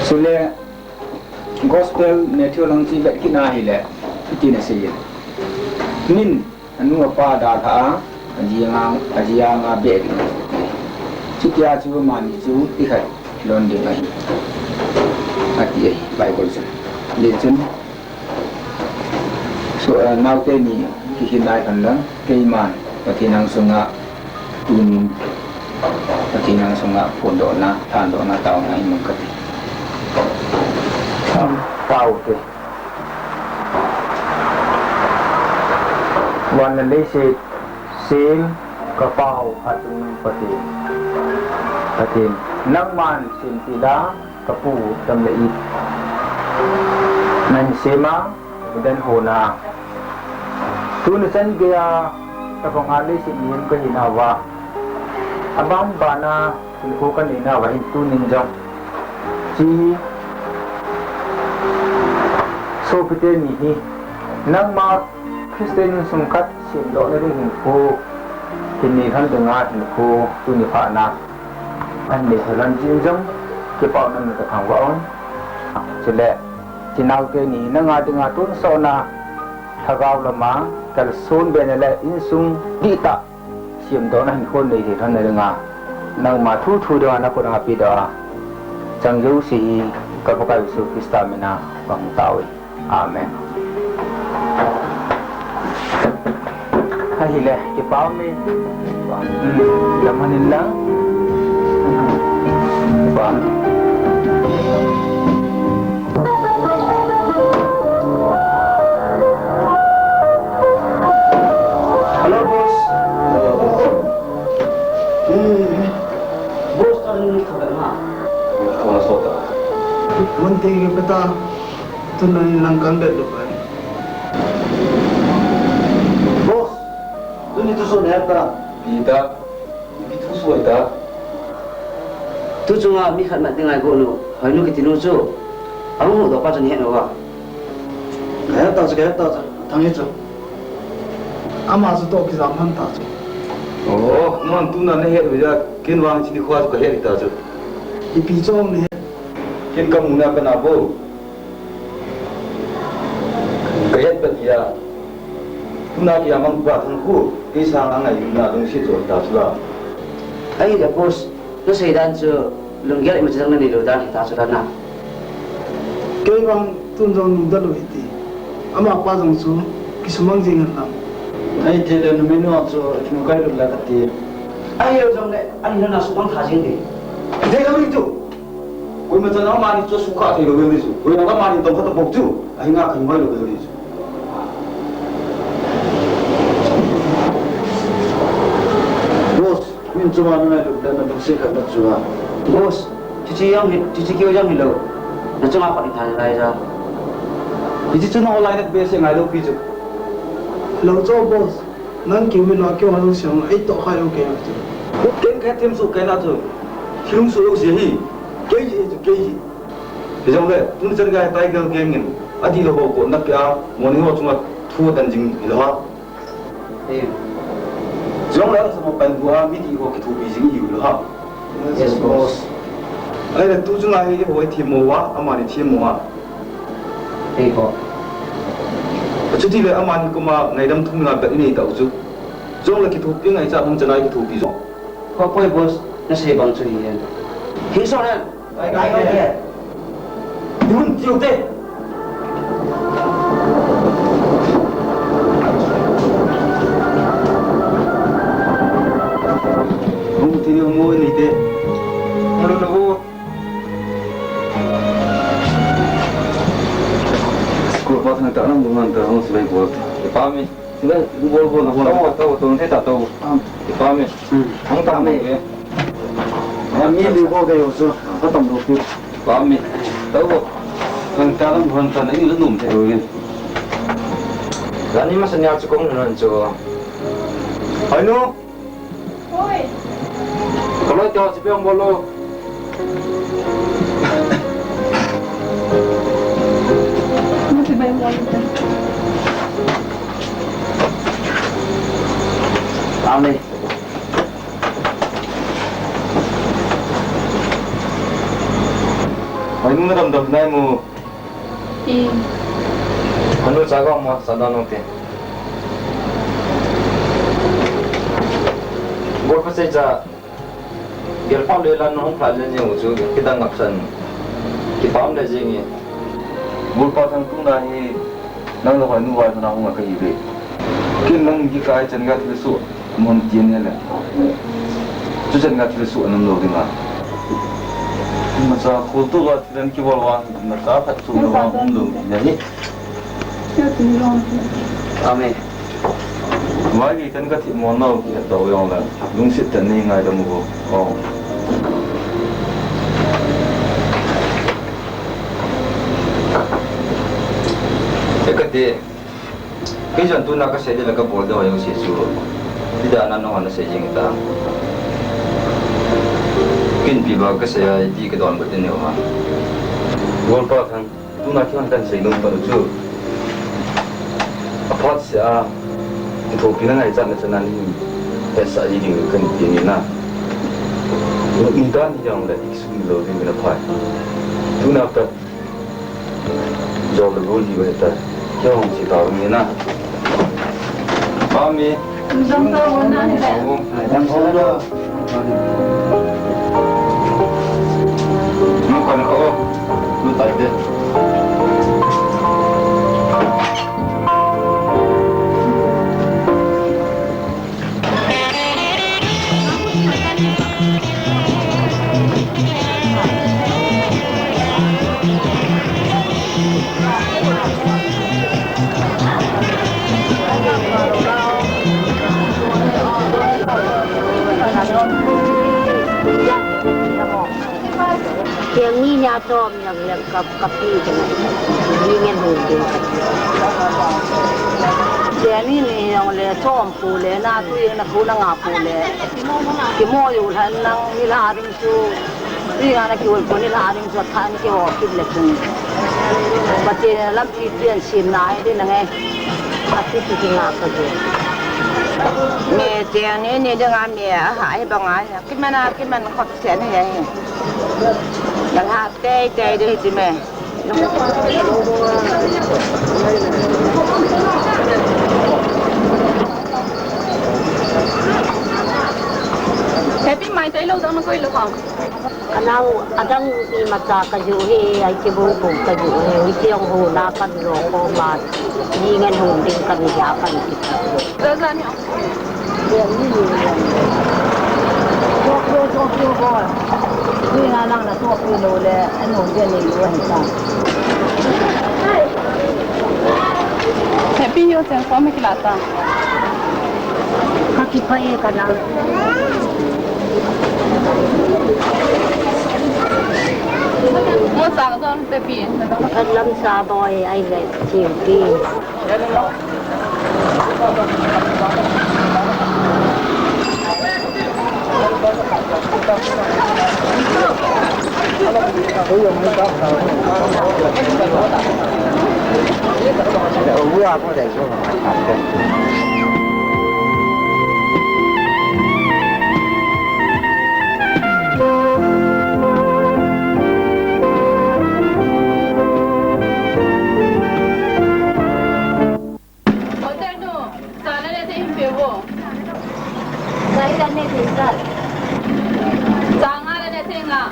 Chule Gospel Matthew lang chu ivet kit na hile, hitin aseiyin, min anu apa dalha a, aji anga, aji anga beh ding ahi. Chutia chu amani chu ti khat lon ding ahi, ati ahi Bible chun. Hijeh chun, so, eh, naote ni kihin lai khan lang, keiman Pathen angsunga tunin Pathen angsunga phondohna, thandohna, taona hin mang kati. Tao te. Van le leiset sem ka Pa u hatchungnung Pathen. Pathen. Nangman sem tila, ka pu dam le it nahin sem a, nahin hon a. Tuni chan geiya, tabanga leiset mihem kahi nauva, aban bana hinkho kanei nauva hin tunin jong, hiche sopite ni hi, nangma Christian insung khat semdohna ding hinkho, hin nei lhon dinga hinkho, tuni phatna ahin nei lhon jin jong, kipa um in kathangvah un. Chule, hiche naote ni nanga dinga tonsot na, lhagao lama kalson be na le insung dihtah semdohna hinkho nei thei lhon na dinga, nangma thuthu dinga nakhut a kapedoh a, chang jouse hi ka Pakai Jesu Christa mina kahung tao e. Amen. Ahile, kipa um e. Hmm, lam hanin lang. Kipa um e. Hello, boss. Eh, boss, ka rin ni ka ba ma? Ka ma sota. Mun te ke peta. Tun nang in lang kan bet lou pai. Boss, tuni thusoh nahet ta. Ipi ta? Ipi thusoh ahi ta? Tu chunga mi khat mat ding a igot u, Hoinu kiti nu chu. Ahung huhdoh pa chu nahet uva? Kahet ta chu, kahet ta chu. Thang hi chu. Ama chu toh kijam lhon ta chu. Oh, nang tuna nahet u hia, ken vang hiche nikho chu kahet ta chu. Ipi chu nahet? Ken kamu na kana bou. Kahet pet hia. Tuna kia mang pa thang khu, kei sanga ngailutna lungset chu ta chu la. Ahile boss, nasei dan chu lunggel imacha jong nanei lou dan hita chu la na. Kei vang tun jong nungdal lou hite. Amapa jong chu kisumang jing hen lang. Ahithei le numei nu chu kinu kai lut la kati. Ahilou jongle, ani lhona sumang tha jing ding. Thei lou ding chu. Koima chan amani chu sukha thei lou ding chu. Koima amani tong kha ta bou chu. Ahinga kha ngai lou ding chu. Boss, min chunga ngai lou dan na dong se kha na chu a. Boss, Hiche jong hi, hiche keu jong hilou. Na chunga pat in tha lai ja. Hiche chu nang lai na behseh ngai lou pi chu. Lou chu boss. Nang keu hilou, keu hilou siam, ei toh khai lou kei chu. Ken kahet them soh kei na chu. Hilou soh lou si hi. Kei ji chu kei ji. Hijongle, tun chan gei Tiger Gang in. Adih lou ho ko na pia, morning ho chunga thu dan jing hilou ha. Em. Chuleh, sama pan bua, miti ho kithopi jing iu lou ham. Yes, boss. Ahile tu chunga hi ho themmo uva, amani themmo uva. Ei ho. Chutileh amani koma ngaidam thumna bep inei tau chu. Chuleh kithopi ngaicha bang chana kithopi jong. Ho poi boss, nasei bang chu hihen. Hin sona. Dihun tiu te. Hung ta, hung sibei bol. Ipa mi. Sibei bol, bol, bol. Tau, tau, tau, tau, tau. Ipa mi. Hmm. Hung ta, hung ke. Ya, mi li bol ke yo su. Ka tam lo ki. Ipa mi. Tau. Hung ta lam, hung ta na, ing lu num te lo. Lani masa nia chu kong nan chu. Hai nu. Oi. Ka loi te ho, chibai hung bol o. Chibai hung bol o. Amen. Hai nu, na damdam nai mo. Anu cha gong mo, sa don nung te. Bol pa sei cha. Gel pa le lan nung pha le ni u chu kidang ngap san. Kipam le jing e. Bol pa thang tu na hi nang lo nu vai na hung ka hi ve. Kin nang ki kai chan ga thil su. Mun tien ne le. Chu chan ga thil su anam lo ding a. Macha khol tu ga thil an kibol vang, macha phat su na vang um lo ding a hi. Amen. Vai ki kan ka thi mo nau ki ta yong la. Lungsit ta nei ngai da mu go. Oh. Te ka te. Kei jong tuna ka sei ding le ka bol ding ho jong sei chu. Ti dan a nangho na sei jing ta. Kin pi ba ka sei a ti ka don ba tin neo ha. Bol pa thang, tuna kei hon kan sei nom pa chu. A phat se a, kithopi na ngai chan na chan a ni. He sa i ding kan ti ni na. Ni dan ni jong le ik sum lo ding na phai. Tuna pa Jol le gol hi ba heta. Kya hung chi ta ni na. Ba mi. Jam ta wona hi le. Jam sa da. Nu kan ko. Nu tai de. Keng ni nia chom jong le ka, ka pi ka na. Ni ngen hung ding ka. Keng ni ni jong le chom pu le na tu jong na pu na nga pu le. Kimo u lhan nang ni la ding chu. Ni nga na ki ul pu ni la ding chu than ki ho kit le chun. Pathen lampi pian sim na ai ding na nge. Ati ti ki nga ka je. Me keng ni ni ding a me a ha ai ba nga. Kiman a, kiman khop sen hi. Nang ha tei tei de ti me. Happy mai tei lo dang na koi lo ha. Anau adang imacha ka ju hi, ai ki bu bu ka ju hi, ui chiang hu na kan lo ko ma. Ni ngen hu ding kan ja kan ti. Za za ni. Happy yo chen ko me kilata. Ka kipah e ka na. Mo sa ka don te pi. Ka lam sa boi ai le chiu pi. Hotel nu, cha la le thei hin pe vo. Cha la le thei nga.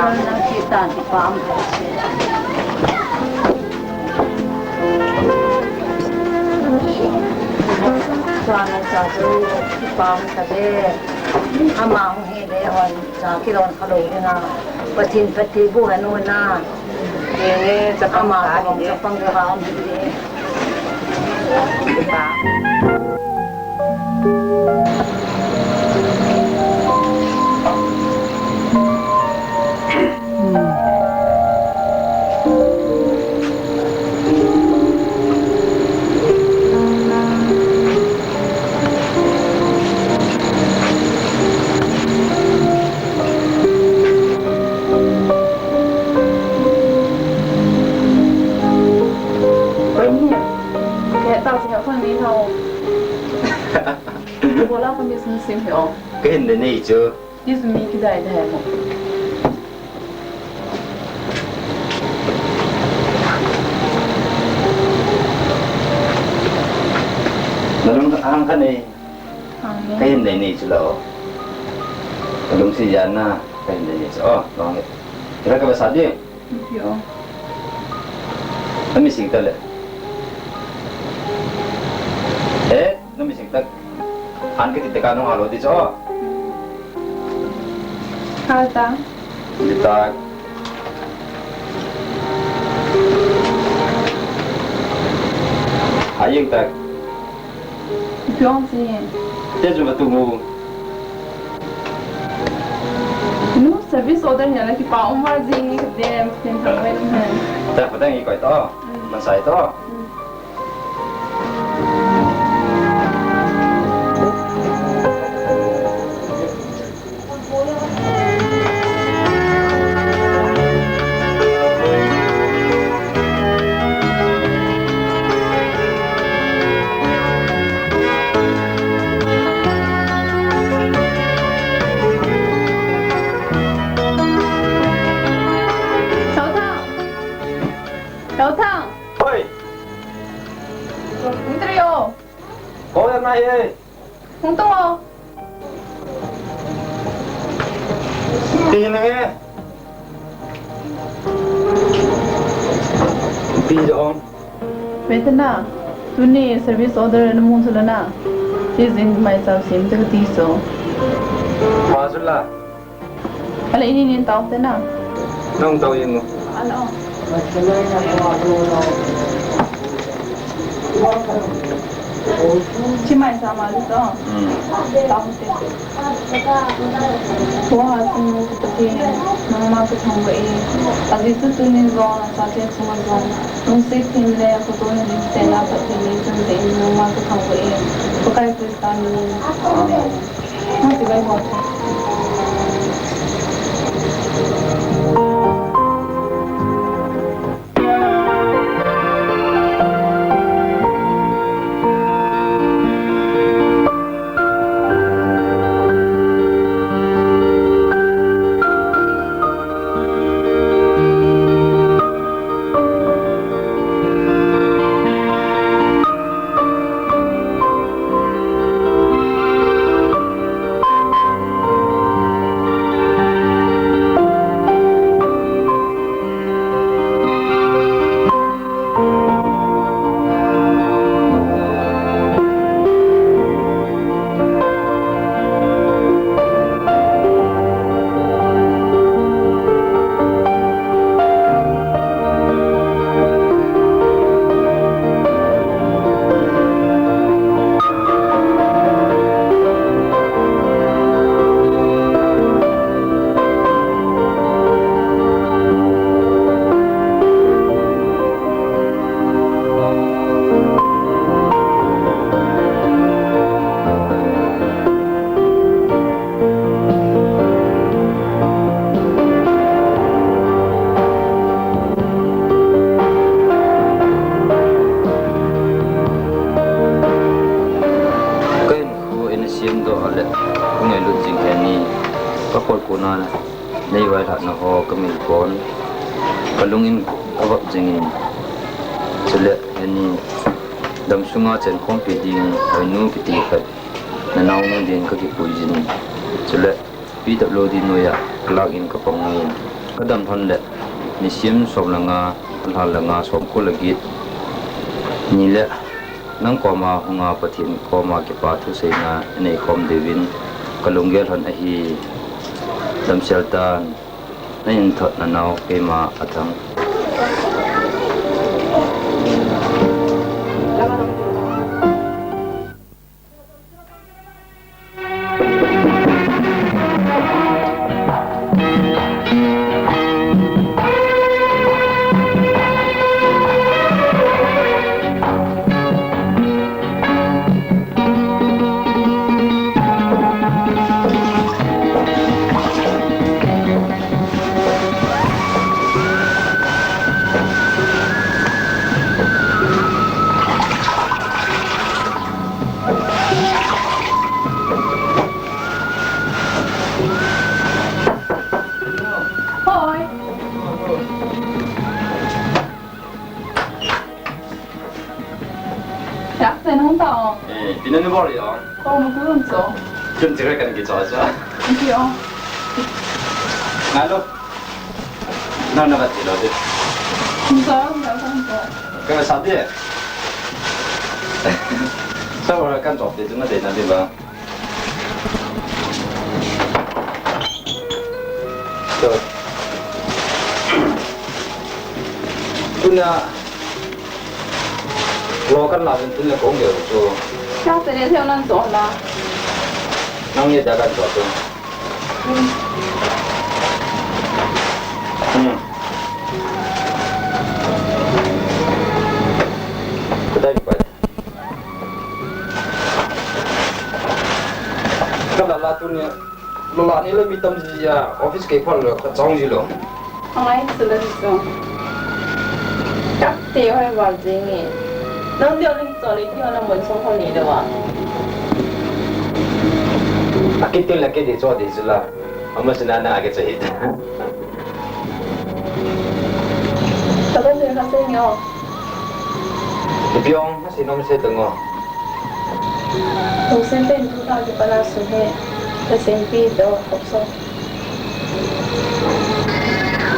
Nang kitan kipah um thei si. Chuan nang cha chu kipah um thei. Ama hung hi le hon cha kilon kha lo ding a. Pathen phattheiboh hanu na. Ama ka hong chapang ka ha um hi. Kei tao si ha khon ni hao. Bola khon ni sim sim hi o. Kei hin de nei chu. Ni chu mi kidai dai mo. Nalung hang kha nei. Hang ni. Kei hin de nei chu lo. Nalung si jan na. Kei hin de nei chu. Oh, nong ni. Kira ka ba sa di. Yo. Nami sing ta le. Eh, nami sing ta. Han kiti te ka nung halo di cho. Hal ta. Di ta. Ayeng ta. Pyong si. Te ju ba tu mu. Nu service order nya la kipah um va jing ni ka dem pen thang vai lum hen. Ta pa dang i koi to. Mm. Man sai to. Mm. Thao Thang. Thao Thang. Hoi. Hung trio. Ko ya na ye. Hung tung o. Ti na ye. Ti jong. Wait na. Tuni service order na mung sula na. Ti jin mai cham sim te ti so. Ma sula. Ale ini nin tau te na. Nong tau yin mo. Alo. Chi mai sa ma lu to. Hmm. Tau te. Wa ha sung ku te. Nong ma ku thong ba e. A ji tu tu nin zo na sa te sung zo. Nong si phin le ku tu nin te la pa te ni tun te nong ma ku thong ba e. Pakai Krista min. Amen. Ka hinkho eina siamdoh a le ka ngailut jing hi ni, ka kholkona nei vailhahna ho ka mil pon, ka lungin ka vap jingin, chule hi ni dam sunga chenkhompi ding hoinu kiti khat na naonu din ka kipui jin, chule P W D noiya ka lak in ka pang ngai in. Ka dam lhon le, nisim som le nga, lha le nga, som ko le get ni le, nang koma hunga Pathen koma kipa thuseina nei khom diuvin ka lunggel lhon ahi. Damsel tan, na in thot na nau keima a thang. Hoi. Yak te nang ta o. Eh, pina ni bol yo. Ko mo ku so. Kin tira kan ki cho cho. Ki o. Ngalo. Na na ba ti lo de. Ni so, ni so, ni so. Ka sa de. Sa wa kan cho de na de na de ba. Tuna lo kan la vin tun le kong ge chu. Ka te le theu nan cho la. Nang ye da kan cho chu. Hmm. Kudai pai. Ka la la tuni. Lola ni le mi tam ji a, office kei phon le ka chong ji lo. Angai chu la ji chu. Kap te hoi val jing e. Nang deu le cho le ki hoi na mon song hoi ni le wa. A kit te la ke de cho de chu la. Ama sina na ke che hit. Ka ko se ka se nyo. Ipi ong, na sinom se tang o. Hung sen ten tu ta ki pala sun he. Ka sen pi to, khop so.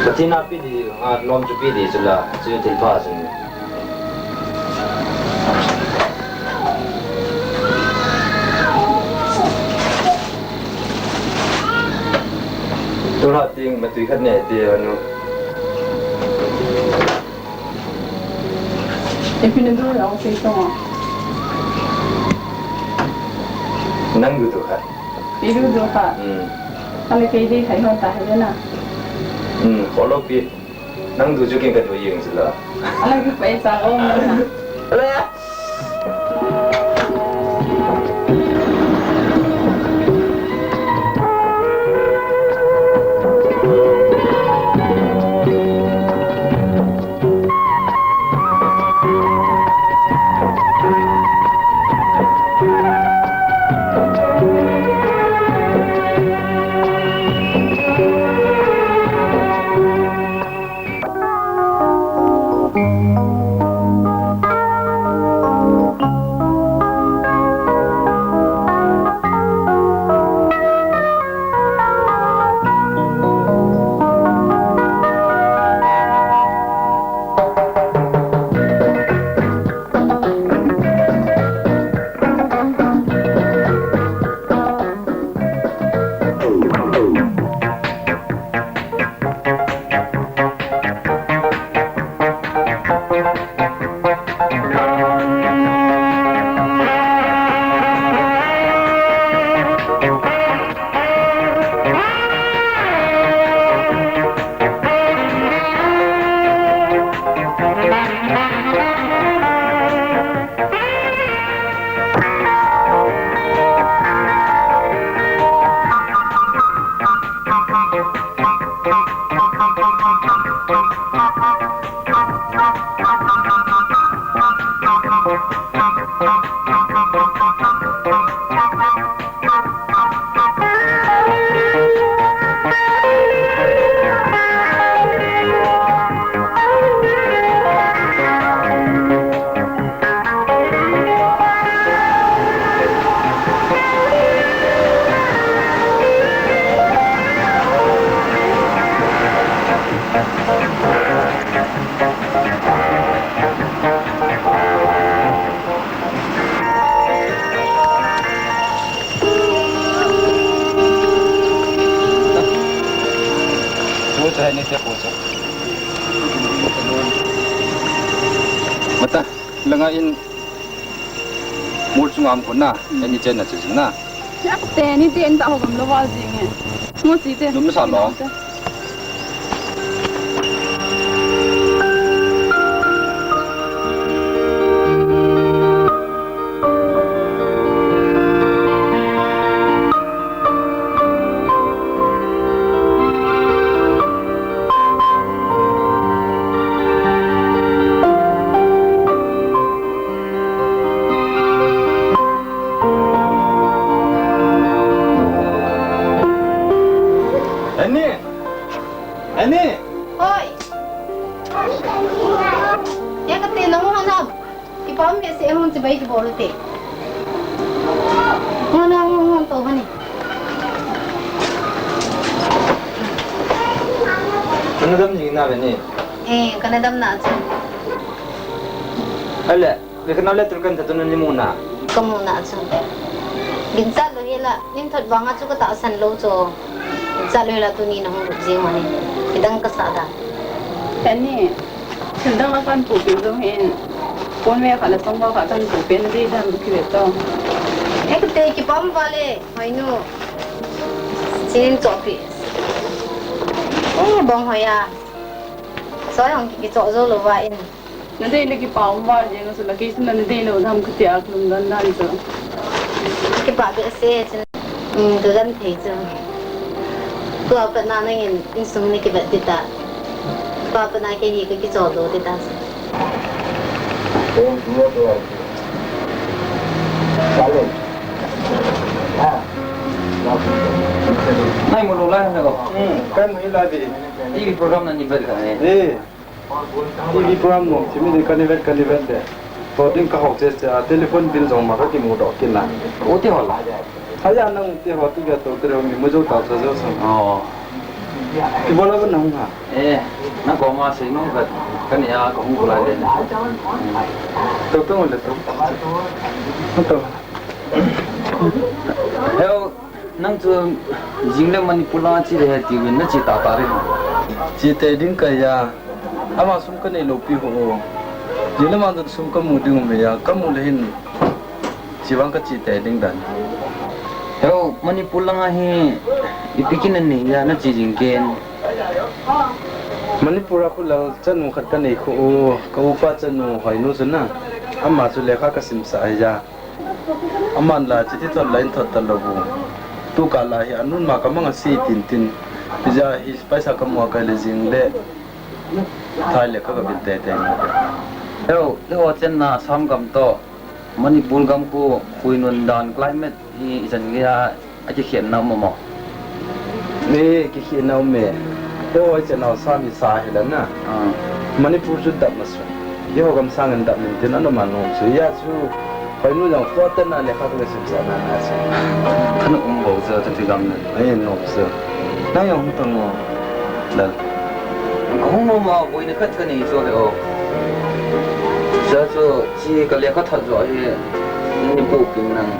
Ka tina pi di, nga lom chu pi di chu la, chu tin pa sun. Tu la ting, ma tui khat ne ti anu. Ipi na du ya o sei to. Nang du du kha. Pi du du kha. Hmm. Ale kei dei khai hon ta hai na. Hmm, follow pi. Nang du chu ken ka du yeng sila. Ale ki pai sa o na. Ale. In mol chunga um kon na, ani chen na che jing na. Te ni te en ta ho gam lo va jing e. Mo chi te. Lum sa lo. Ani! Ani! Oi! Ya kati nang hana. Kipah um behseh, hung chibai kibol u te. Hung, hung, hung, to hani. Kana dam jing na ve ni? Eh, kana dam na chu. Ale, le kana le tur kan ta tu ni mu na. Ka mu na chu. Ginchat lou hi la, nin thot vang a chu ka tahsan lou chu. Ginchat lou hi la tuni na hung lut jing u hi. Kidang ka sa da. Ani. Thil dang a kan pu pin jong hin, pon ve kha le song va kha kan pu pen dei dan bu ki ve to. E ka te kipah um va le, hoi nu. Chin cho pi. E bong hoi a. Soi hong ki, ki cho jo lo va in. Na dei le kipah um va jeng su la ki su na dei lo dam ka ti a lung dan dan so. Kipah behseh chin. Um, ka gan thei chu. Tua pat na nangin insung ni kivet ding ta. Tua pat na kei hi ka kichol doh ding ta. Nai mu lou lai na ko. Hmm, kan hi la di. T V program na ni vet ka ne. Eh. T V program nom, chimi ni kani vet, kani vet de. To ding ka hok che che a, telephone bill jong ma ka kimu doh kin na. U ti ho la. Haya nang ti ho tu ga to, ti ho mi mu jo ta jo jo sang. Oh. Ki bola ba nang ha. Eh, na ko ma sei nong ka, kani a ka hung ko la de. To to le to. To. Hello. Nang chu jing le Manipur lang a che le he ti uvin na che ta ta re ha. Che te ding ka ya. Ama sum ka nei lou pi ho. Jing le man sum ka mu ding um ya. Ka mu le hin. Che vang ka che te ding dan. Hello, Manipur lang a hi ipi kin a nei ya na che jing ken. Manipur a khu lal chanu khat ka nei khu u, ka upa chanu hoi nu chu na. Ama chu lekha ka sim sa ya. Aman la, chiti thot la in thot ta lou bu. Tu ka la hi, anun ma ka mang a si tin tin. Pija hi, paisa ka mua ka le jing le. Thai le ka ka bin te te. Hello, le ho chen na Assam gam to. Manipur gam khu, hui nun dan climate hi ichan nge a, a kikhen na mo mo. Eh, kikhen na um e. Te hoi chen na Assam hi sa hi la na. Ah. Manipur chu dap ma su. Eiho gam sangin dap min tin ano ma nom chu. Ya chu, hoi nu jong photo na le kha ka sim sa na na chu. Kana um bo chu, chu ti gam na. Eh, nom chu. Na jong hung tang mo. Lal. Ka hung nom a, boina khat ka nei chu he o. Sa chu, chi ka lekha thot jo hi. Ni pu kin nang.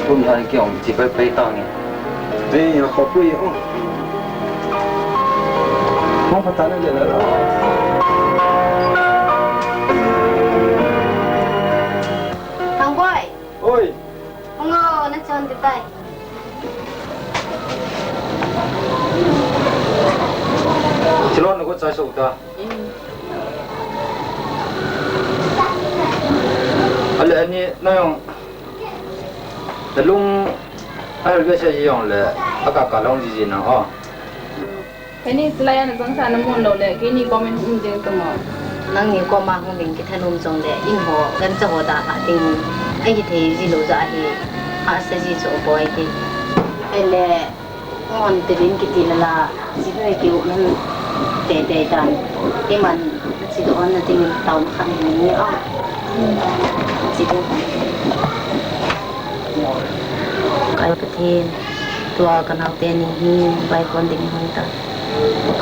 Kum thai kiong chi pai pai tang e. Ei, a kho pui o. Mo pa ta na le la. Thang boi. Oi. Ngo, na chon ti tai. Chilon na ko chai so ta. Ale ani na jong. Nalung a hel behseh jong le, a ka ka long ji ji nang o. Keini silai a na chang sa na mun lou le, keini comment um jing tung o. Nangni koma hung ding kithanom jong le, in ho, gancha ho dalha ding, ahi thei ji lou jeh ahi, hahsa ji chu boi ti. Ahile, Hon te din kiti lala, ji noi ki u nan te te tan. Iman, chi do hon na tin tau khan ni ni a. Chi do. Kai Pathen, tua ka nau teni hi, bai kon ding hon ta.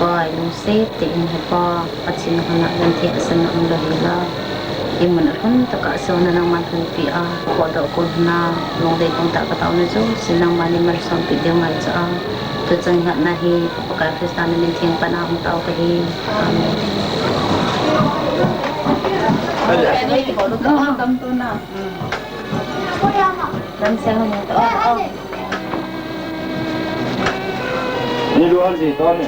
Kai lungset tah in he pa. Pathen hon a, jan thei a san na hung lou hi la. Imun a lhun tah a sona nangman lhun pi a, ka kol doh kon hon a, lungdei kon tah ka tao na jouse nangman in malsom pi ding ngai cha a. Tu chang hat na hi, Pakai Christa na min theng pan a hung tao ka hi. Amen. Ni lu han ji to ni.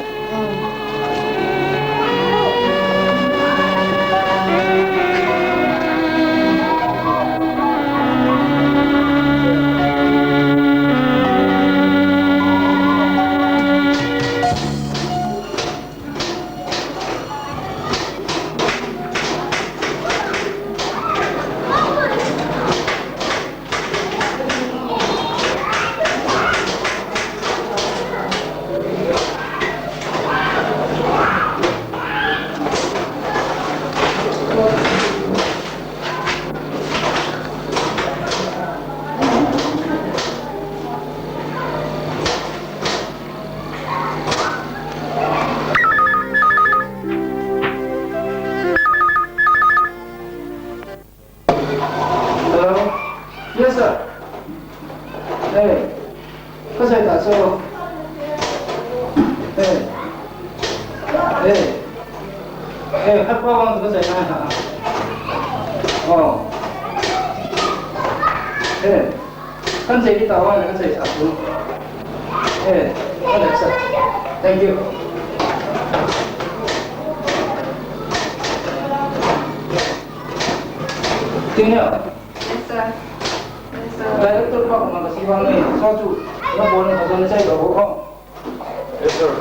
Hello? Yes, sir. Hey, ka sai ta so. Hey. Hey. Hey, ka pa wang ka sai na. Oh. Hey. Kan sai ki ta wang ka sai sa tu. Hey. Ka sai sa. Thank you. Tingya. Yes, sir. Yes, sir. Director pa ko na kasi bang ni. Sa tu. Na bon na don sai lo ko. Yes, sir.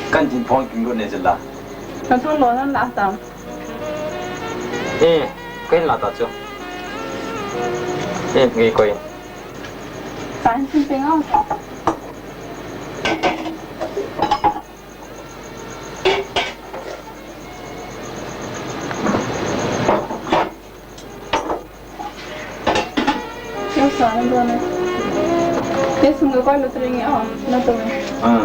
Kan jin phong king ro ne jela. Kan thong lo nan la tam. Eh, kahin la ta chu. Eh, nge koi. Tan sin peng au. Yo sa na do na. Yes, nge koi lo tring au. Na to. Ah.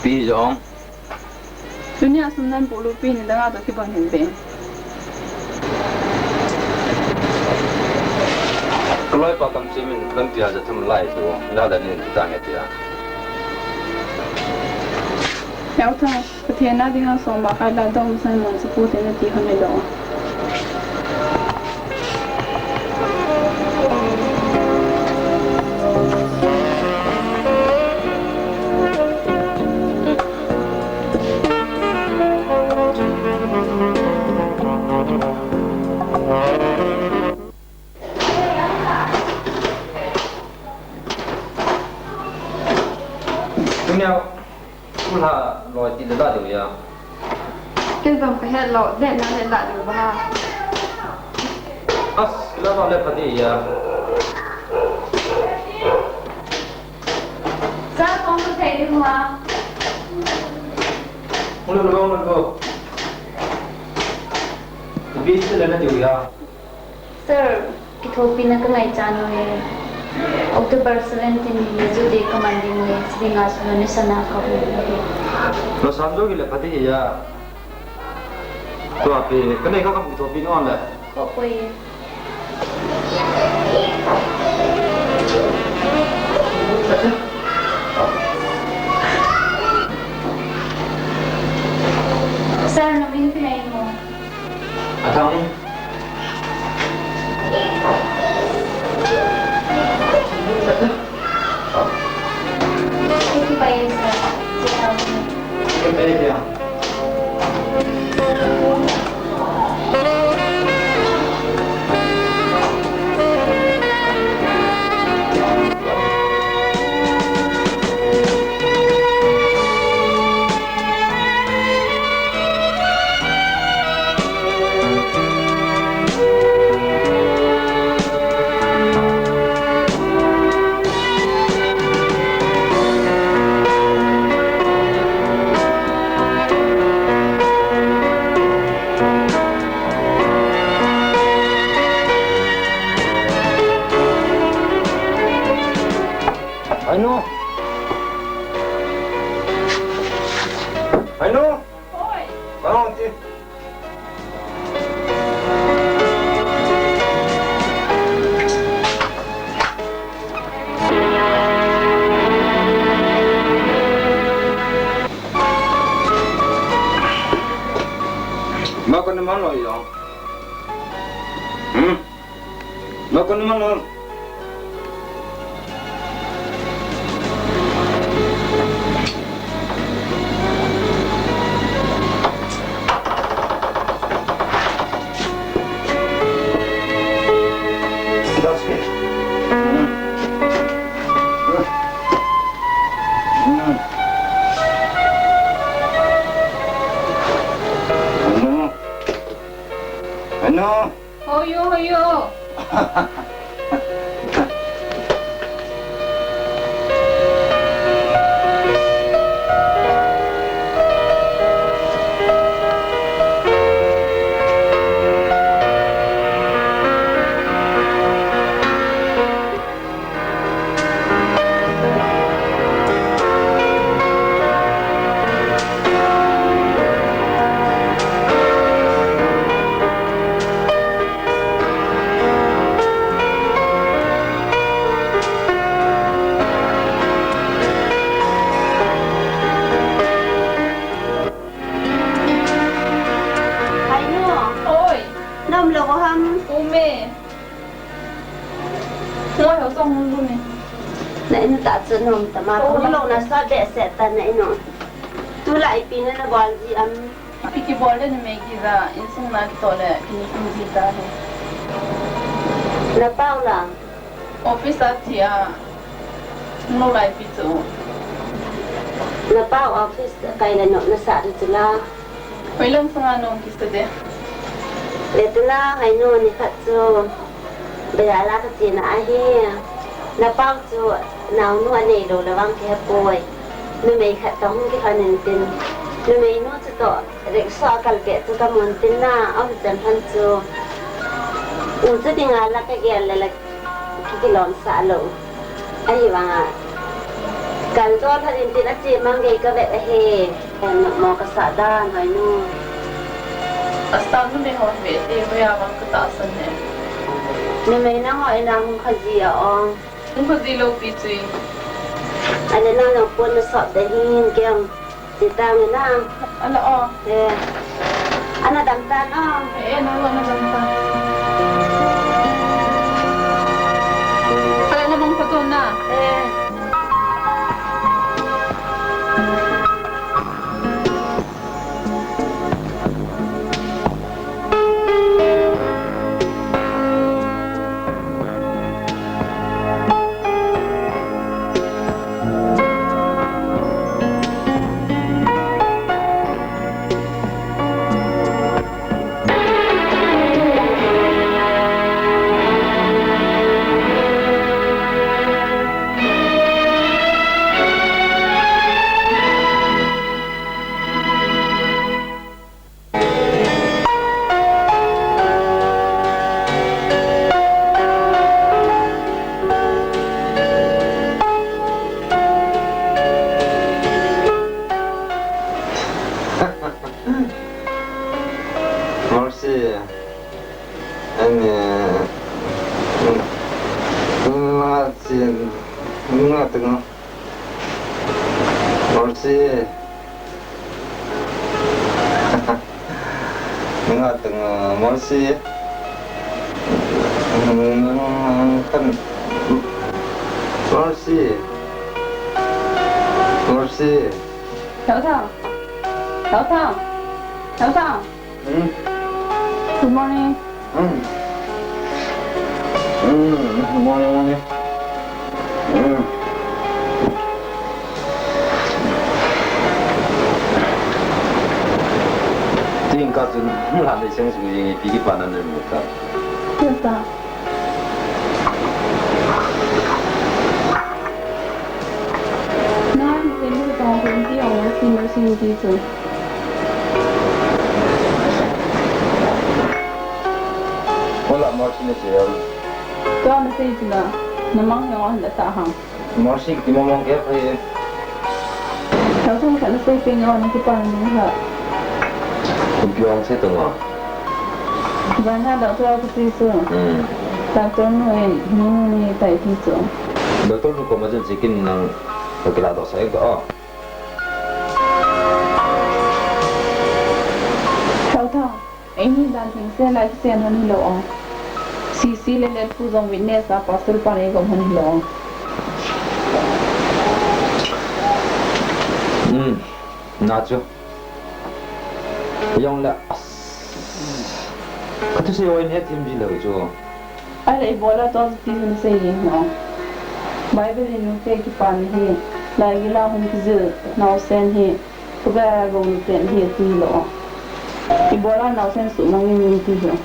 Pi jong. Tunia sum nan pulu pi ni danga to kibang hin pen. Kaloi pa kam chimin lang tia ja thum lai tu na da nin ta nge tia. Yau tha. Pathen a dinga soma kai la dong sai man sa pu te na ti hon le lo. Tunia. Kula loi ti le la diu ya. Ken jong ka het lou, det na le la diu ba. As, la ba le pha di ya. Sa kong ka thei diu ma. Ulo lo lo lo. Bi ti le na diu ya. Sir, kithopina ka ngaichan uve. October seventeen ni Youth Day ka man ding uve, chidinga suna ni sana ka hu uve. Lo san jo kile pha di ya. Tua pi, ka nei ka kam kithopi no le. Ko koi. Sir, na min pi nai mo. Athang. Hainu! Hainu! Oi! Bang ti. Mako ni mano yo. Hmm? Mako ni mano. Hainu. Hainu. Hoyo, hoyo. Hainu. Oi. Nam lo ham. Ume. Ngoi ho song hung dun e. Na in ta chu nom ta ma. Oh. Kong lo na sa behseh ta na in o. Tulai ipi na na bol ji am. Ipi kibol le numei kija insung na kitoh le kini kum ji ta le. Na pau la. Office a thi a. Ngolai pi chu. Na pau office kai le nom na sa di chu la. Hoilam sanga nom kisa de. Le tuna Hainu ni khat chu. Bela la ka chena ahi. Na pau chu naonu anei lou le vang kihe poi. Numei khat toh hung kilhon in tin. Numei nu chu toh. Rickshaw a kal peh chu ka mun tin na, aum chan phan chu. U chu dinga la ka gel le la ki kilom sah lou. Ahivanga. Kal dol phan in tin a che mang gei ka vet ahi. Em, mo ka sah dan Hainu. Asam numei ho ve te hoiya vang ka tahsan e. Numei nangho ina hung kha ji a ong. Hung kha ji lou pi chu. Ale nang nang pon na sop de hin kem. Sitang na. Ala o. Eh. Ana dam tan o. Eh, na lo na dam tan. Ala na mang photo na. Eh. Mercy. Ani, nga chin, nga teng. Mercy. Nga teng, Mercy. Mercy. Mercy. Thao Thao. Thao Thao. Thao Thao. Hmm? Good morning. Hmm. Hmm. Good morning, morning. Hmm. Ting ka chun, hmm, la le seng sung ye, pi ki pa na ne mu ta. Yes, sir. Nine, ten to twenty hours emergency chu. Hola, emergency chu. Tua na sei chu la, na mang ya wa la ta hang. Mercy kiti mong mong kei pha e. Doctor khat nasei peh nge o, nakipa ni ha. Ipi ong sei tong o. Bana doctor kati chu. Hmm. Doctor nu in, nu ni tai ti chu. Doctor nu koma chun checkin nang kakilah doh sah e ka o. Doctor. Eini dan thengse lai kichen hon hilou o. Sisi le Letpu jong witness a pastor pan eikom hon hilou o. Hmm. Na chu. Jongle. Kathusei ho in hethem ji lou chu. Ahile ibola tua ti hung sei ding ham. Bible in nute kipana hi, laigil a hung kijil naosen hi, pugaya gou luten hi ati lou. Ibola naosen suhmang in ti lou.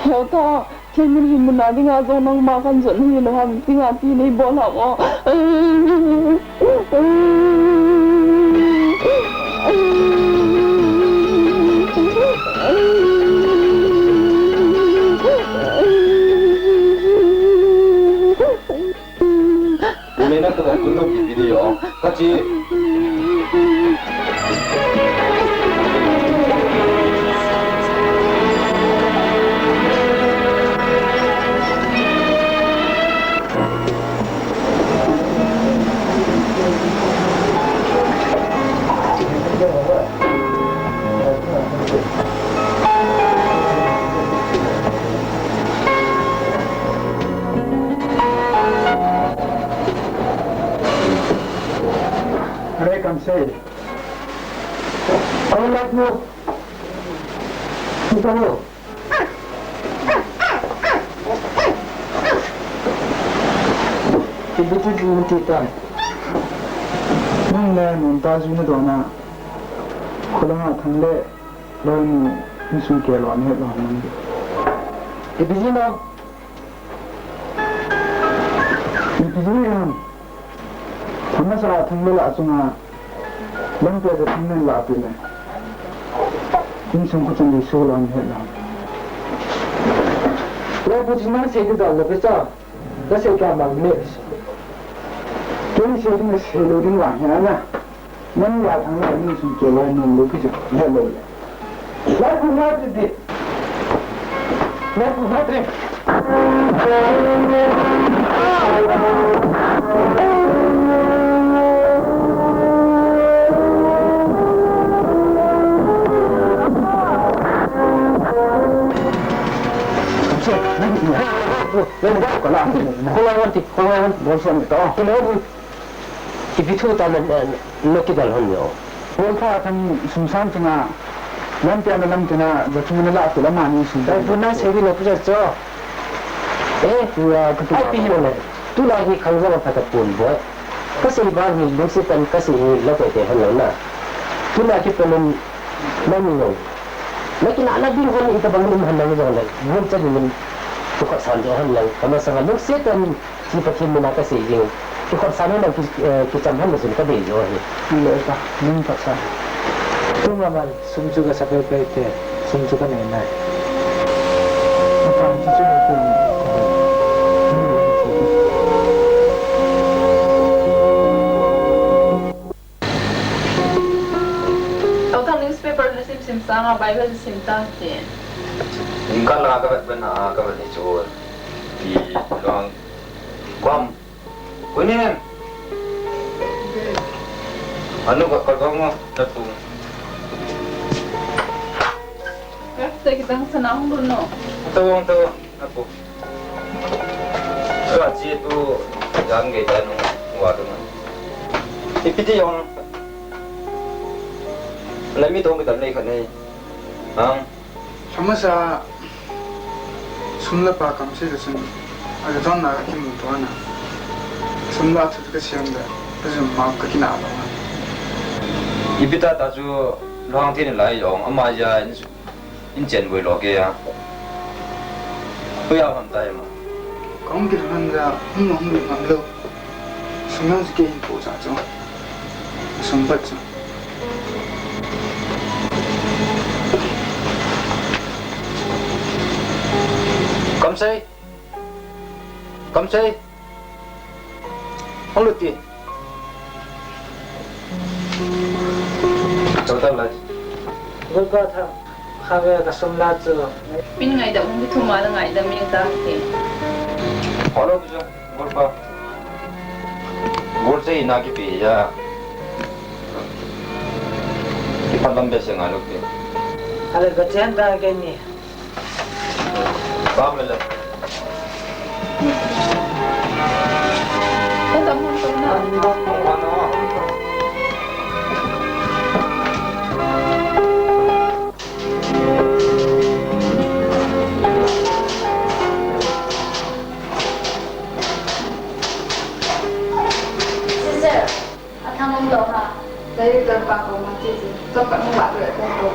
Heuta, kei mun hi mun a dinga jong nangma kan jot hilou ham, dinga ti nei bol ham o. Ule na ka kun lo ki video. Ka chi. Are kamse. Aw, lak mo. Ikaw mo. Ibi ti ti ti ta. Nang le nung ta ju na do na. Ko la thang le lo ni ni su ke lo ni lo ni. Ibi ji no. Ipi jeh ham? Amasa a Thanglel a chunga lampi a Thanglel la pi le. Insung khu chun Jesu la um het la. Le bu ching na sei de da le pe cha. Na sei ka mang ne. Kei sei ding sei lo ding la he na. Nang la thang la ni sum ke la ni lu ki je. Hello. La ku na de de. La ku na de. Ipi thu ta na, na, na kidal hon yo. Nang pha thang sum sang chunga, lam pia na lam tina, ja chunga na la tu la ma ni sum. Dai bu na sei di lo pu ja cho. Eh, tu la ka tu ai pi ni le. Tu la hi khang ja ma pha ta pun boi. Ka sei ba ni lu se tan ka sei ni la ko te hon lo na. Tu la ki pe lum na ni lo. Na ki na na ding hon i ta bang lum hon na ni jong le. Mun cha ni mun tu khat san jo hon lo. Ka ma sa lu se tan. Hi Pathen mina ka sei jing. Ki khot san nang ki, eh, kicham hon jin ka dei jo hi. Le ta, ning ka sa. Tunga mal, sum chu ka sa pai pai te, sum chu ka nei nai. Ka pan chu chu ka. Tau tang newspaper na sim sim sanga Bible sim tang te. Ning ka la ka vet ben a ka vet ni chu. Ti long. Kom. Kunin. Anu ka kol bang mo, tatu. Ka te kitang sana hung dun no. Tawang, tawang, apu. Ka chi tu jam ge ta nu wa tu na. Ipi ti jong. Na mi tong kitam nei khat nei. Ang. Amasa sum le pai kamsei le chun, a ka jong na ka kimu to na. Sum la thu ka siam le, ka jum ma ka kina ba na. Ipi ta ta chu luang tin lai jong, ama ja in, in chen boi lo ke ya. Ko ya ham ta ya ma. Kahung kilhon ja, hung hung ngam lou. Sum jong chu kei hin po cha chu. Sum pat chu. Kamsei. Kamsei. Hung lut ti. Chau ta lai. Golpa Thang, kha ve ka sum la chu. Min ngaidam hung kithum a la ngaidam ing ta ti. Hello, Golpa. Golsei na kipe ja. Kiphalam behseh ngai lou ti. Ale, ka chen ta keini. Bam le le. Sister. Athang um lou ha. Dai tar pa ko ma ti ji. Tar pa nung ba tu le ko ko.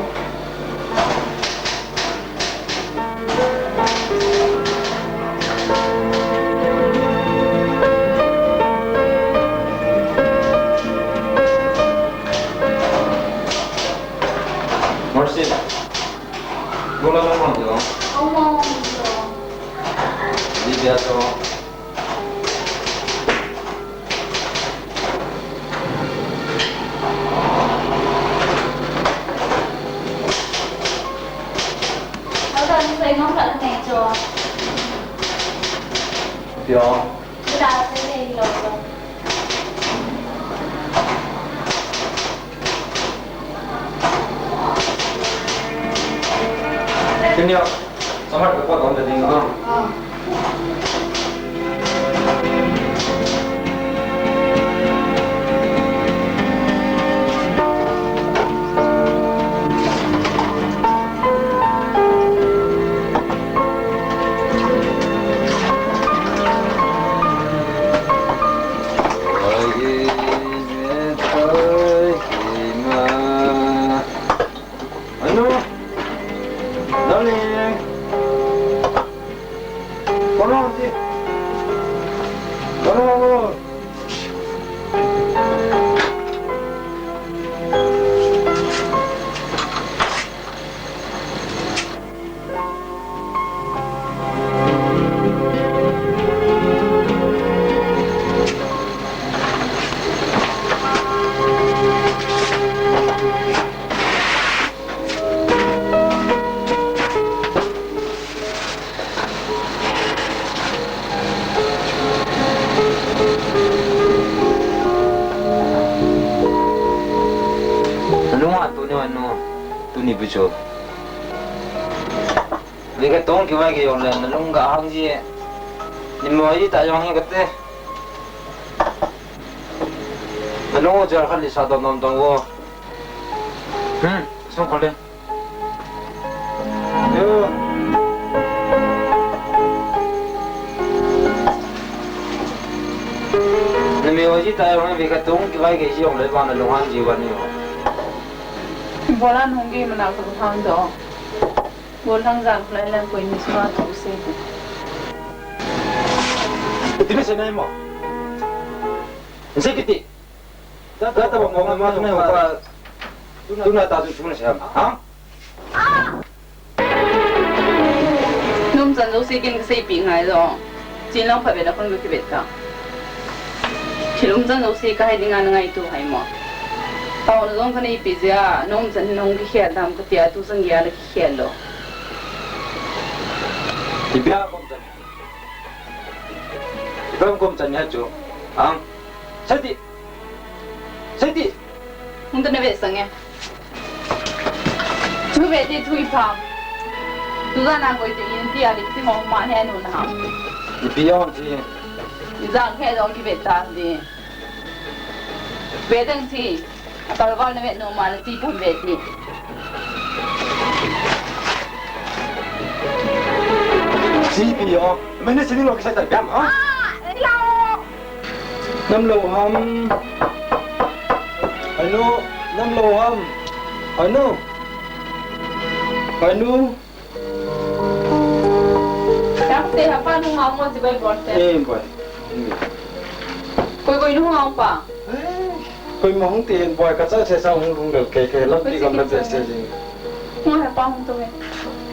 Mercy. Gula na mo jo. Omo jo. Di dia jo. Senior, samar ka pot on the ding, ah. Ah. Anu, darling. Kono ti. Kono. Nalunga tuni anu, tuni bu chu. Ve katong kivai kei jongle, nalung kahang ji. Nimoi ta jong hi kate. Nalung u jar khat lisa dom dom tong vo. Hmm, sung khol le. Yo. Nimoi ji ta jong hi ve katong kivai kei ji jongle, vang nalung hang ji vani o. Bola nung ge mana kalung hang do. Bol hang jang khulai lang koi ni sma tu se. Iti na se nai mo. Nse kiti. Ta ta ba mo ma tu na ba. Tu na ta tu sma se ham. Ha? Numchan jouse kin kasei pi ngai lo. Chin lang phabep a khun kakivet ta. Thil umchan jouse kahai dinga nangaito hai mo. Taona jong kanei pi jeh a, numchan hin hung kikhel dam katia, tuchan geiya la kikhel lou. Ipi a kom chan. Ipi a kom chan ya chu. Ang. Sati. Sati. Hung ta na ve sang e. Thu ve ti thu i pham. Tu jana koi tu in ti a lipstick hong ma he nu na ham. Ipi jong ti. I jang he jong kive ta di. Ve dang ti. A tal val na ve nu ma na ti pham ve ti. Ipi jong. Mene sini lo kisai ta gam ha. Ah, lo. Nam lou ham. Anu, nam lou ham. Anu. Anu. Ta Te ha pa nu ma mo ti bai bol te. Eh, bai. Koi koi nu ma pa. Eh, koi ma hung te boi ka cha se sa hung lung le ke ke lam ti kam le be se jing. Mo ha pa hung to ve.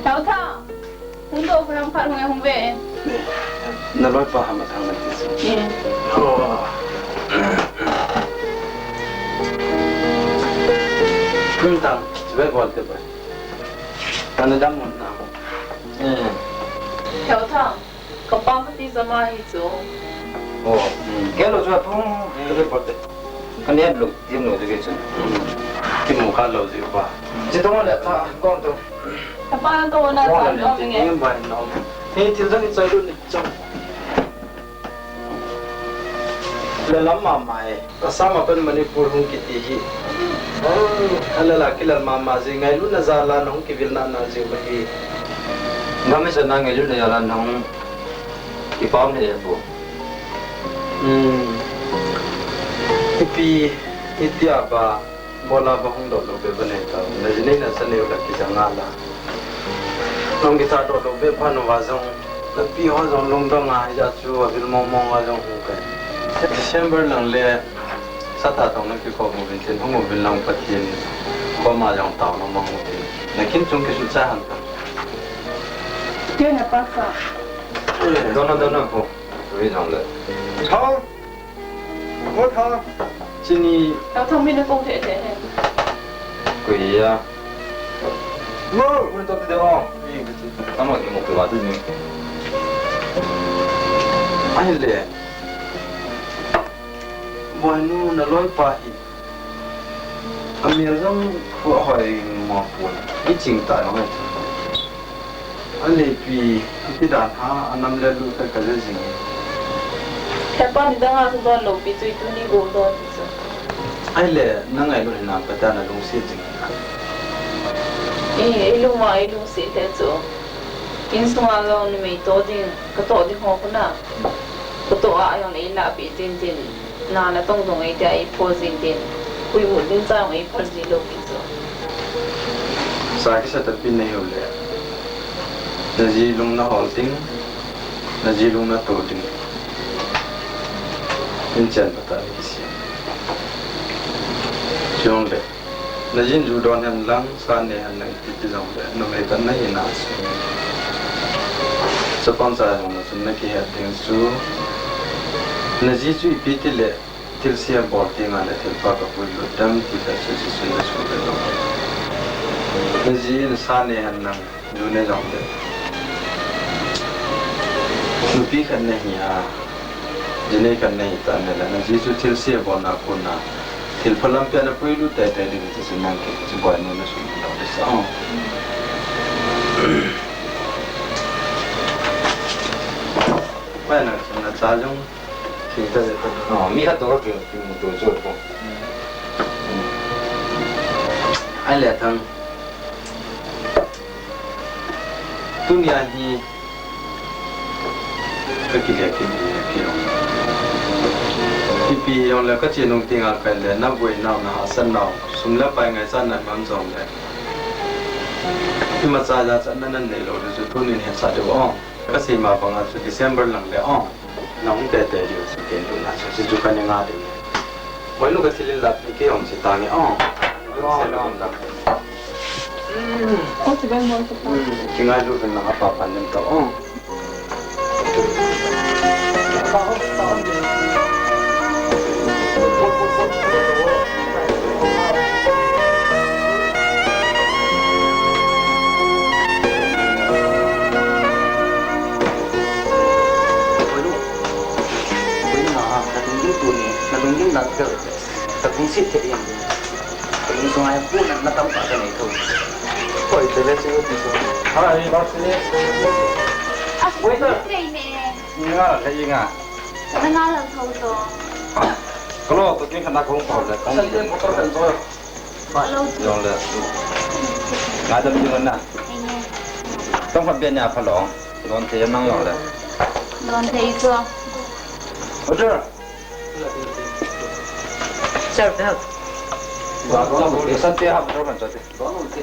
Tao tha. Hung to ko ham khat hung e hung ve. Na loi pa ham thang na ti si. Ye. Oh. Kun tang, ve bol te bai. Ana dam mun na. Eh. Theo thang. Ka pa ka ti zama hi chu. Oh. Ke lo chu a thong. Ke bol te. Ka ne lo. Tin lo chu ke chu. Kimu kha lo ji pa. Chi tong le tha kon to. Ka pa to na sa lo nge. Ni bai no. Ni thil jong i chai lu ni chong. Le lam mama e. Assam a pan Manipur hung kiti hi. Oh, ala la kilal mama ji ngailutna jal a hung kivilna na ji ma hi. Ngam sa na ngailutna jal a hung kipau ne bo. Hmm. Ipi, itia ba, bola ba hung dot lou be ba nei ta. Na ji nei na sa nei u la kijang a la. Nung kita dot lou be pha nung va jong. Lampi ho jong lungdong a, hija chu avil mong mong a jong hung kai. December lang le, sata tong na kikop uvin tin, hung uvin lang Pathen. Koma jong tao na mang uvin. Na kin chung kisucha han ta. Kei na pa sa. Dona, dona ko. Ui jong le. Thao. Mo tha. Chini. Tao thong min na kong the the he. Koi ya. Mo. Mo to te o. Ni ka chi. Tamo ni mo ke wa tu ni. Ai le. Boinu na loi pa hi. Amel jong khu hoi mo pon. I ching ta jong ai. A leipi, ipi dan ha, a nam le lu ka ka le jing. Hepa ni dang a chu don lou pi chu tuni go don chu. Ai le, na ngailut hinam ka dan a lungset jing. Eh, i lung a, i lungset le chu. Insung a jong numei to ding, ka to ding ho khu na. Ka to a jong le i la pi tin tin. Na, na tong tong ei tia ei phol jin tin. Hui mu din cha ei phol ji lou ki chu. Sa kisa tapi nei u le. Na ji lung na hol ding. Na ji lung na to ding. In chen pa ta ni kisi. Jong le. Na jin ju don hen lang, sa ne hen lang, ipi ti jong le, numei khat na hi na chu. Chapang cha jong na chun na kihet ding chu. Na ji chu ipi ti le, thilse bol ti nga le, thilpha ka puilut dem ti le, chu chu chu na chu le jong. Na ji in sa ne hen lang. Ju ne jong le. Nupi khat na hi a, ji nei khat na hi ta ne la, na ji chu thilse bol na kon na. Thil pha lampi a na puilut tei tei ding ti chu nang ke, chu boinu na sum lo le sa. Bai na, na cha jong, thil ta le ta. Oh, mi khat to ka ke, ti mu to chu ko. Ai le thang. Tunia hi ka kile kit ni kio. Ipi jong le ka che nung tinga kai le na boi nau na hasan nau. Sum le pai ngaichat na man jong le. Imacha jachat na nan nei lou le chu tunin hetsah diu o. Ka sei ma banga chu December lang le o. Na hung tete diu chu ken tu na chu, chu chu ka ne nga diu. Boinu ka thil in la pi ke hong si ta nge o. O, ti bai mo ta. Hmm, ki ngailu ven lang a pa pan nem ta o. Boinu, boinu na ha, na lungding tu ni, na lungding na tel, na lungsit te in. Boinu sunga pu na, na tam pa ka nei tu. Koi te le chu ti chu. Ha, i ba si. Ah, boinu. Ni nga, le i nga. Na nga lang tho to. Kalo to kin khana kong pau le kong. Sa le motor kan to. Hello. Jong le. Nga dam jing na. Tong khat be nia pha lo. Don te nang jong le. Don te i cho. Order. Sir, help. Don te. San te ha, order man cho te. Don te.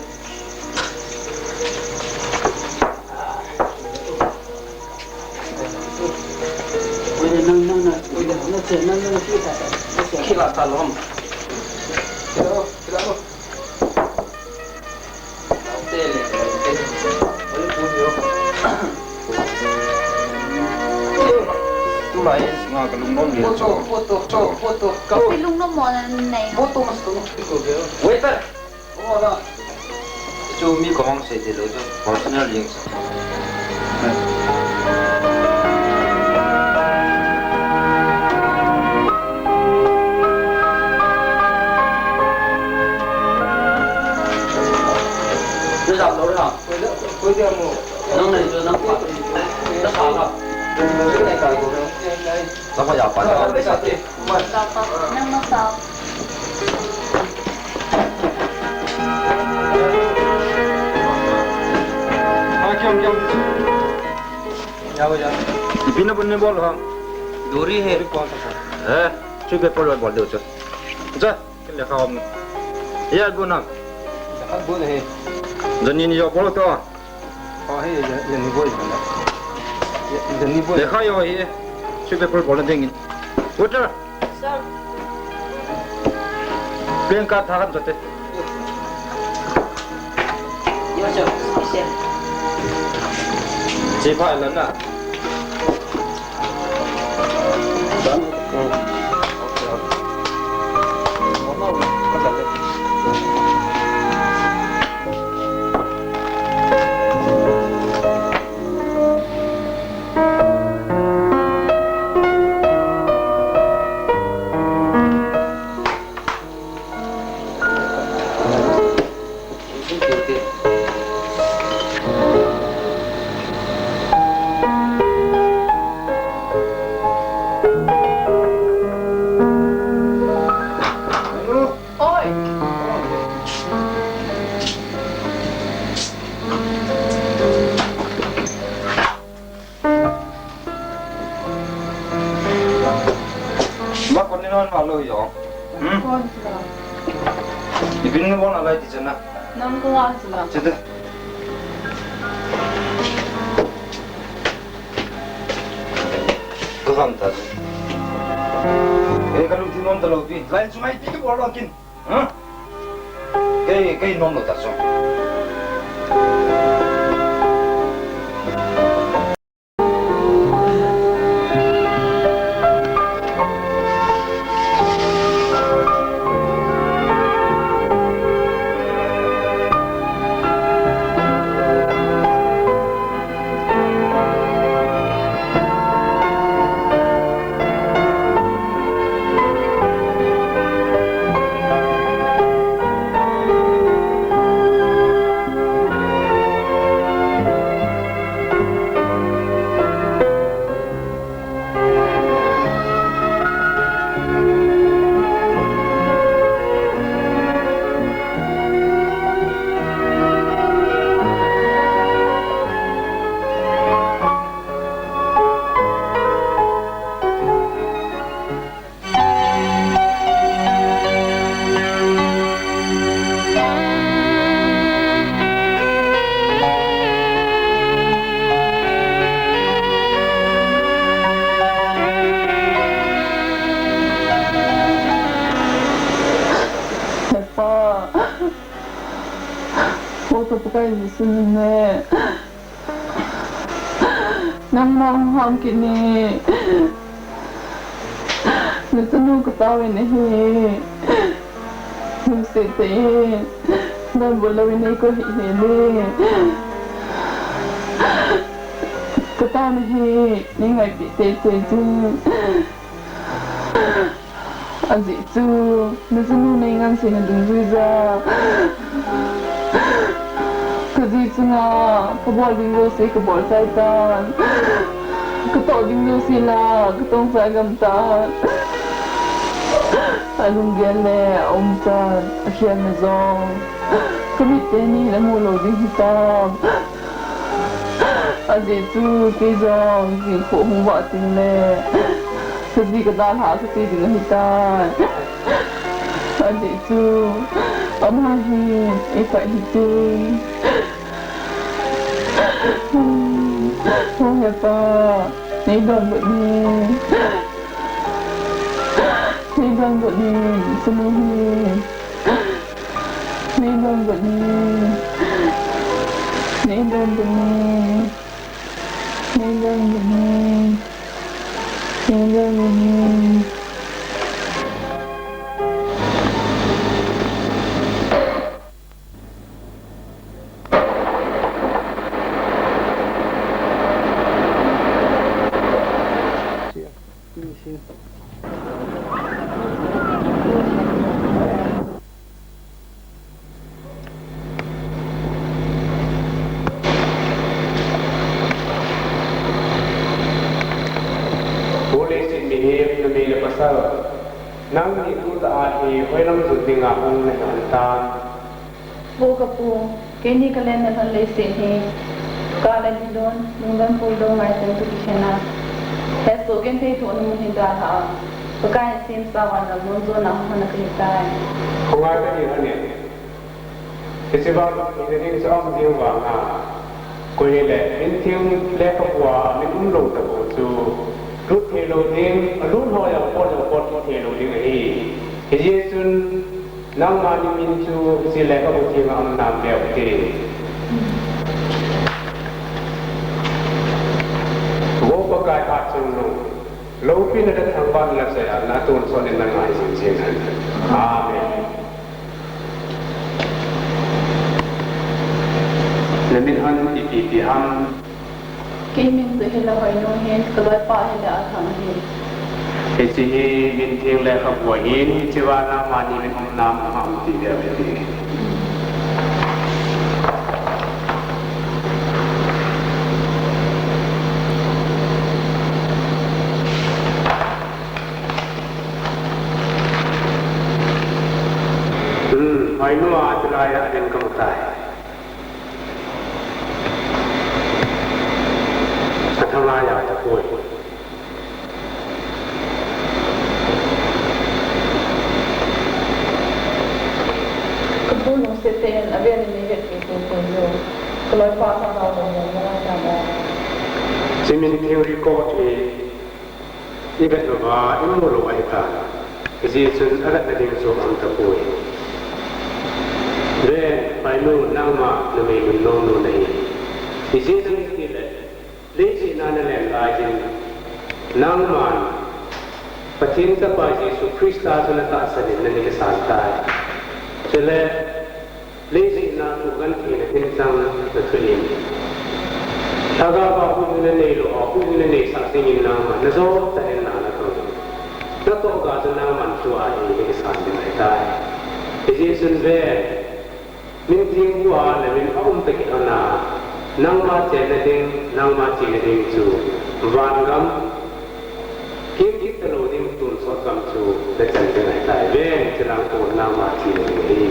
Kila ta lom. Kila, kila. Tulai sunga kalungnom le. Photo, photo, photo, photo. Kalungnom mo na nei. Photo mas tu. Waiter. Chu mi komang sei thei lou chu, personal jeng sa. Ni jam lou ha. Koi dia mo. Nang nei chu nang pa. Na sa la. Nei kai ko. Nang pa ya pa. Nang pa. Ipi na bol ham? Duri hai. Eh, chu pe pol bol de chu. Cha, kin le khawm. Ya bu na. Bol hai. Jani ni yo bol to. Aw, hi, ya, ya ni boi na. Ya, ya ni boi. Lekha yo hi. Chu pe pol bol ding in. Waiter. Sir. Pen ka tha kan jate. Yo, sir. Special. Chi pha la na. Oi. Ma kon ni non ma lo yo. Hmm? Kon sila. Ipi ni bon alai ti chana. Nang ko wa sila. Chete. Ko ham ta. E ka lung ti non ta lo pi. Lai chu mai pi ko lo kin. Hah? Kei, kei nom lou ta chu. Hepa, o Pakai Jesu min in. Nangma hung ham kit in. Nachanu kataovin ahi. Lungset tah in. Donbut louvin eikoi hih in. Kataona hi, nei ngaipeh teitei chun. Ajeh chu, nachanu nei ngansena dungjuija. Kaji chunga, kabol ding jouse kabol chai tan. Katoh ding jouse la, katong chai gam tan. Alunggel le, aumchan, akhelna jong. Kamit teni amu lou ding hitam. Ajeh chu kei jong jingkah hung vah teng le, kaji kadalhah kati ding ahitai. Ajeh chu ama hin eipah hih in. O Hepa, nei donbut in. Neidon got ning, sunu hi. Neidon got ning. Neidon got ning. Neidon got ning. Neidon got ning. Vo leiset mihem, numei le pasal, nangni tuta hi hoilam jot dinga hung nahi ham? Vo kapu, keini kalen nalhon leiset hi, kah le dilun, lungdon puldon ngai teng toh kikhen a, hesoh genthei thohna mun hi dalha a, Pakai in semsa uva nalungjona hung hon a kahitai. Khongai kahi lhon e. Hiche vang hina ding chu aum jing vanga, koi hile, mintheng lekhabu a min umlou tobang chu lut theilou ding, alut ho jong pot jong pot kit theilou ding ahi. Hijeh chun, nangma ni min chu hiche lekhabu thenga um nam beh u hite. Vo Pakai Hatchungnung, loupina le thangvahna le choi-atna tonsot in nangma hi jing jing hen. Amen. Namin hon ipi ti ham? Kei min chu hile Hoinu ahin, kaloipa hile Athang ahi. Hiche hi mintheng lekhabu ahin, hichea nangma ni min um nam ham ti beh u hite. Hmm, Hoinu a tulai a min kamu tai. Athang a ja tapoi. Kapu lungset tah in avel in eivetpi sese jo. Kaloipa Athang a lungmong mo ahi tam o. Hiche mintheng record hi ivet louva imu lou ahitai. Hijeh chun avetna ding chu aum tapoi. Ven, Hoinu, nangma numei lungmong nu nahi. Hijeh chun itile, leiset a nalen laiyin, nangman Pathen Chapa Jesu Christa chu natahsan in nani kisan tai. Chule, leiset a thoh gentheina thil chang nathoh in, lhagao a huhhingna neilou ho huhhingna neisah dingin nangman najou tah in na natong in, natoh ga chu nangman tua hi nakisan ding ahitai. Hijeh chun ve, mintheng bua namin aum tah kilhon a, nangma chenna ding, nangma chena ding chu vangam, Kimkit talou ding tonsot gam chu nachan ding ahitai. Ven, chulang kon nangma chena ding ahi.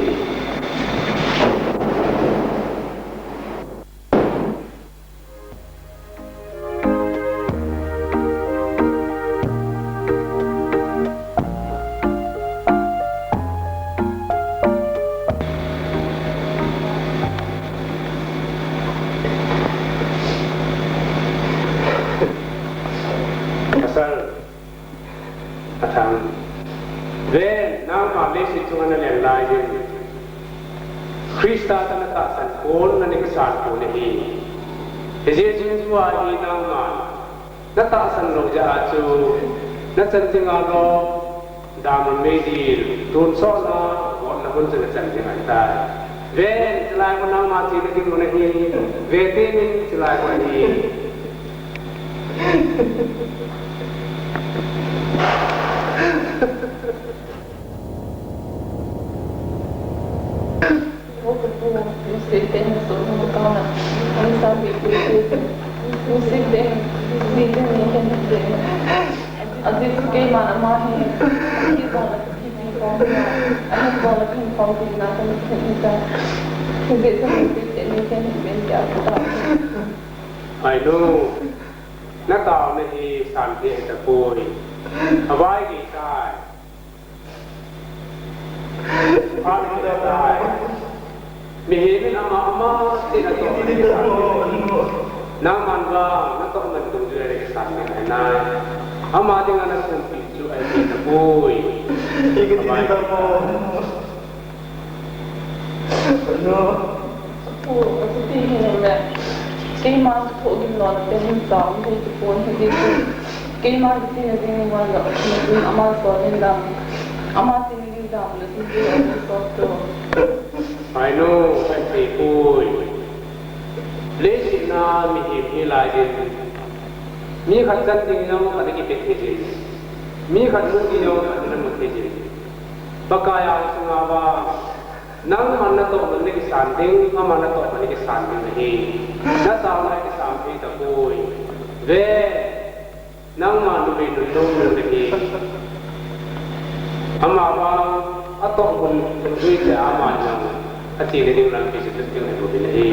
Pasal Athang, ven, nangma leiset chunga nalen laiyin, Christa chu natahsan pon, nani kisan pon ahi. Hijeh chun tua hi nangman natahsan lou jeh a chu nachan dinga lou, damun meidil, tonsotna, gotna mun chu nachan ding ahitai. Ven, chulai khu nangma chena ding mun ahi. Ve temin, chulai khu ahi. Ajeh chu keiman ama hi, ahi jong le kakipi khom hi, ahin jong le kahin khom pi na kahin khum hi ta. Hijeh chun nusi teni kahin ven tia kata. Ai nu, nataona hi sanpeh ahi tapoi. Avai gei tai. Phat gei tai. Mihem in ama, ama chena toh ding kisan. Nangman vang natoh man dungjuiya le kisan ding ahi nai. Ama dinga nakhompi chu ahi tapoi. Pu, achuti hinam le. Keima chu thohgim lona te hin chang, hei chu pon hiti chu. Keima chu tina ding ni wan lo, ama sol in dam. Ama tina ding dam le, chu ti lo, so tu. Ainu, ahi pui. Leiset a mihem hi lai in. Mi khat chan ding jong khat ana kipe thei jin. Mi khat mu ding jong khat ana mu thei jin. Pakai a sunga vang, nangman natoh man nakisan ding, aman natoh man akisan ding ahi. Nasao na kisan thei tapoi. Ve, nangma numei nunnom nahi. Ama vang, atoh hun, hun jui te ama jong, achena ding lampi chu tun ding ahi, ahi.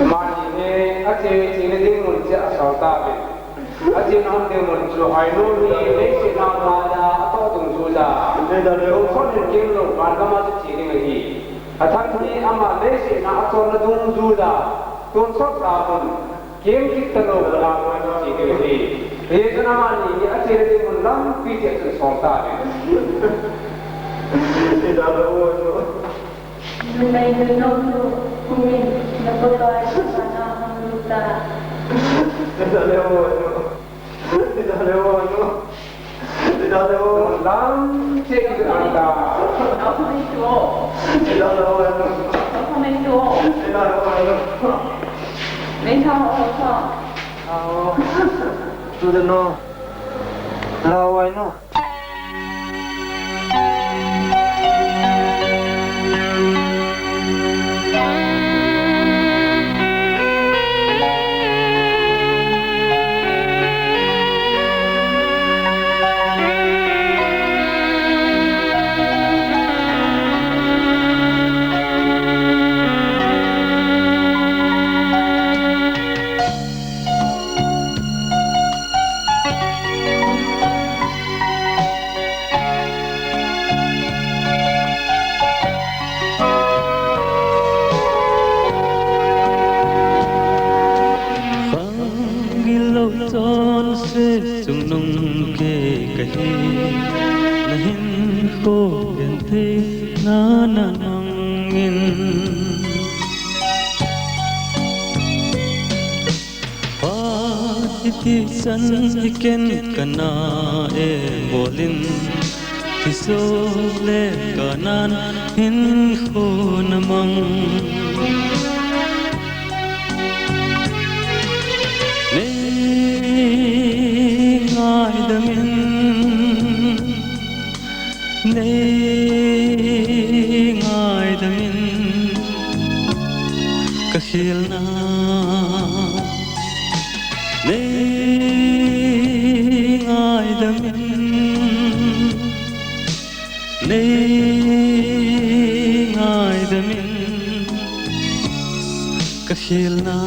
Amani hi, ache, chena ding mun chu asol tauvin. Achena hon ding mun chu, ainu hi, leiset a ama a atoh dungjuiya. Tonsot in kimlou, van gam a chu che ding ahi. Athang hi, ama leiset a achonna dungjuiya. Tonsot tauvin. Kim kit talou, van gam a chu che ding ahi. Hichun amani hi, achena ding mun lampi chu asol tauvin. Numei nunnom nu, kumin, na Pakai, sana hong luta. Ida le o, ida le o, ida le o. Lam, che, ida le o. Ida le o. Ida le o. Nei thang o, thang. Ao. Tu de no. Lao ai no. Khang gilou chonset chungnung kei kahi, nahinkho genthei na namangin. Pa, iti chan hi ken kana e bolin, kisole kanan hinkho namang. Nei ngaidamin, nei ngaidamin, ka khelna. Nei ngaidamin, nei ngaidamin, ka khelna.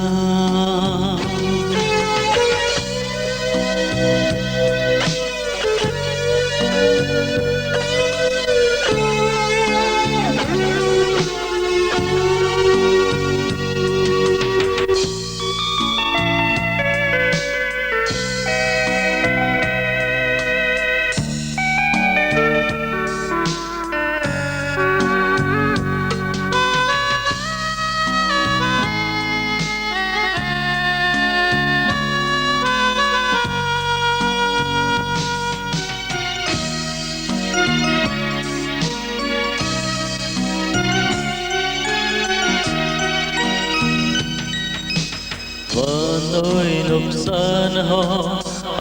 Vannoi nopsahna ho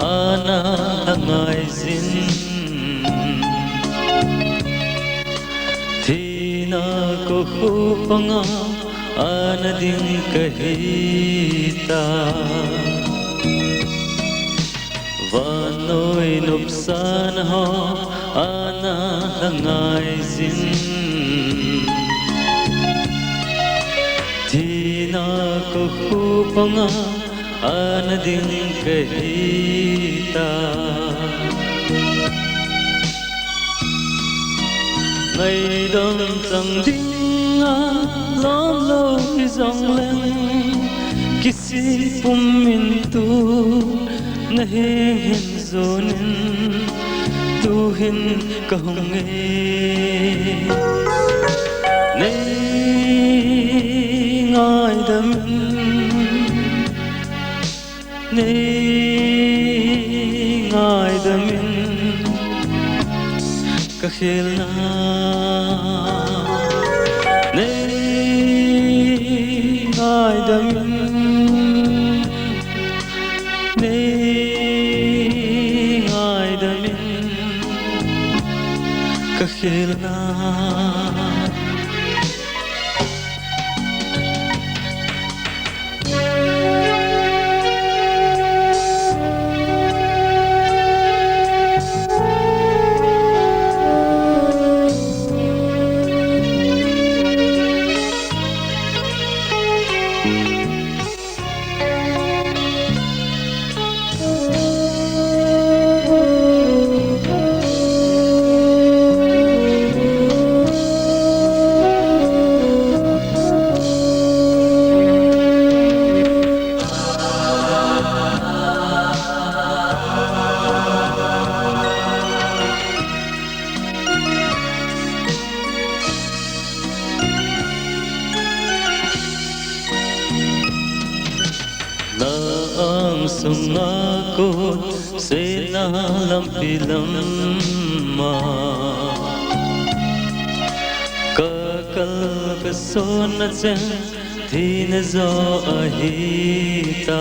ana lhangai jin, thina kokhuh panga ana ding kahi ta. Vannoi nopsahna ho ana lhangai jin, thina kokhuh panga ana ding kahi ta. Ngaidam chang dinga lom lou hijongleng, kisih pumin tu Naheng hin jonin tuhin kahung e. Nei ngaidamin, nei ngaidamin, kakhelna. Nei ngaidamin, nei ngaidamin, kakhelna. Na angsunga kon setna lampi lama kakal kasonna cheng thina jo ahitai.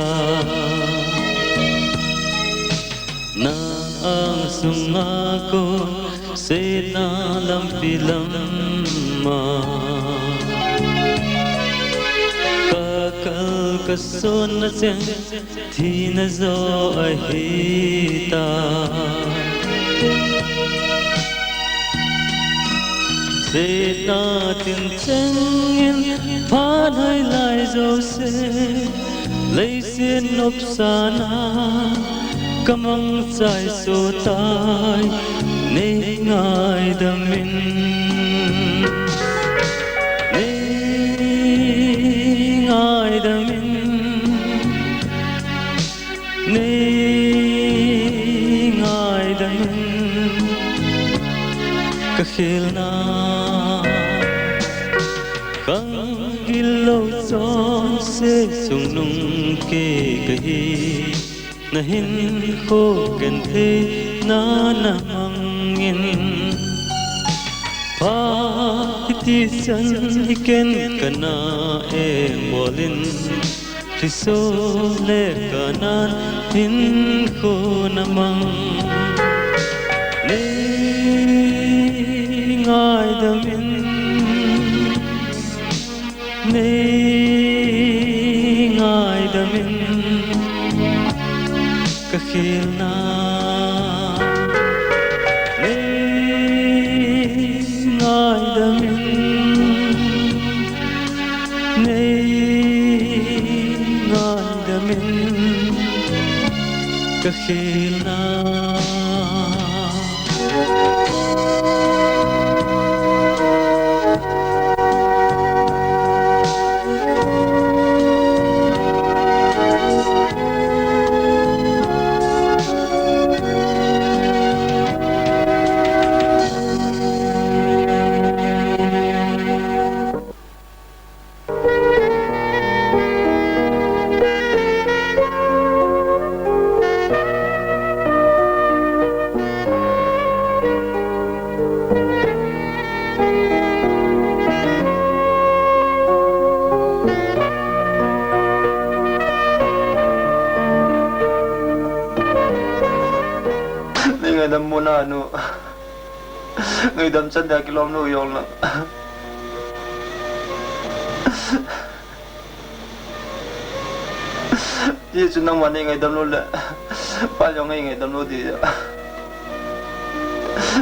Na angsunga kon setna lampi lama kakal kasonna cheng thina jo ahitai. Setna tin chengin phat hoilai jouse, leiset nopsahna kamangchai soh tai. Nei ngaidamin, nei ngaidamin, nei ngaidamin, kakhelna. Khang gilou chonse chungnung kei kahi, nahinkho gentheina namangin. Pha hiti chan hi ken kana engbolin, thilsoh le kanan hinkho namang. Nei ngaidamin, nei ngaidamin, kakhelna. Nei ngaidamin, nei ngaidamin, kakhelna. Nei ngaidam mo na nu. Ngaidam chan dia kilom lou jong lang. Hichu nangma nei ngaidam lou le, pa jong nei ngaidam lou ding.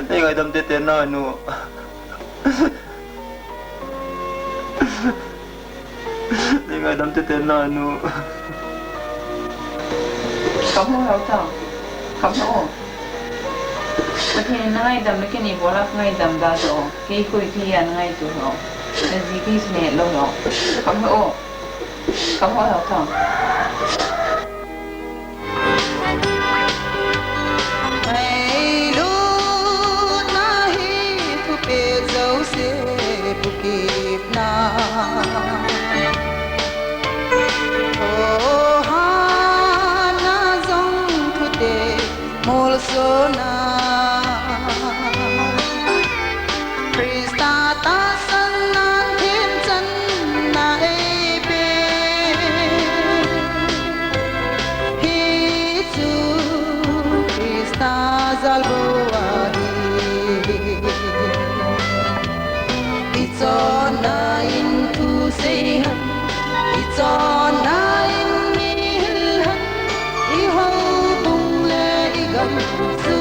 Nei ngaidam tete na nu. Nei ngaidam tete na nu. Kam ho hao ta. Kam ho. Pathen in na ngaidam le ken ibola ngaidam da jo. Kei koi kei a na ngaito ho. Na ji kei sine lou ho. Kam ho. Kam ho hao ta. Molsona Christa tahsan nan themchanna eipe. Hichu Christa jal bou ahi. Ichonna in thusei hen, ichonna in mihil hen, ihoubung le igam chu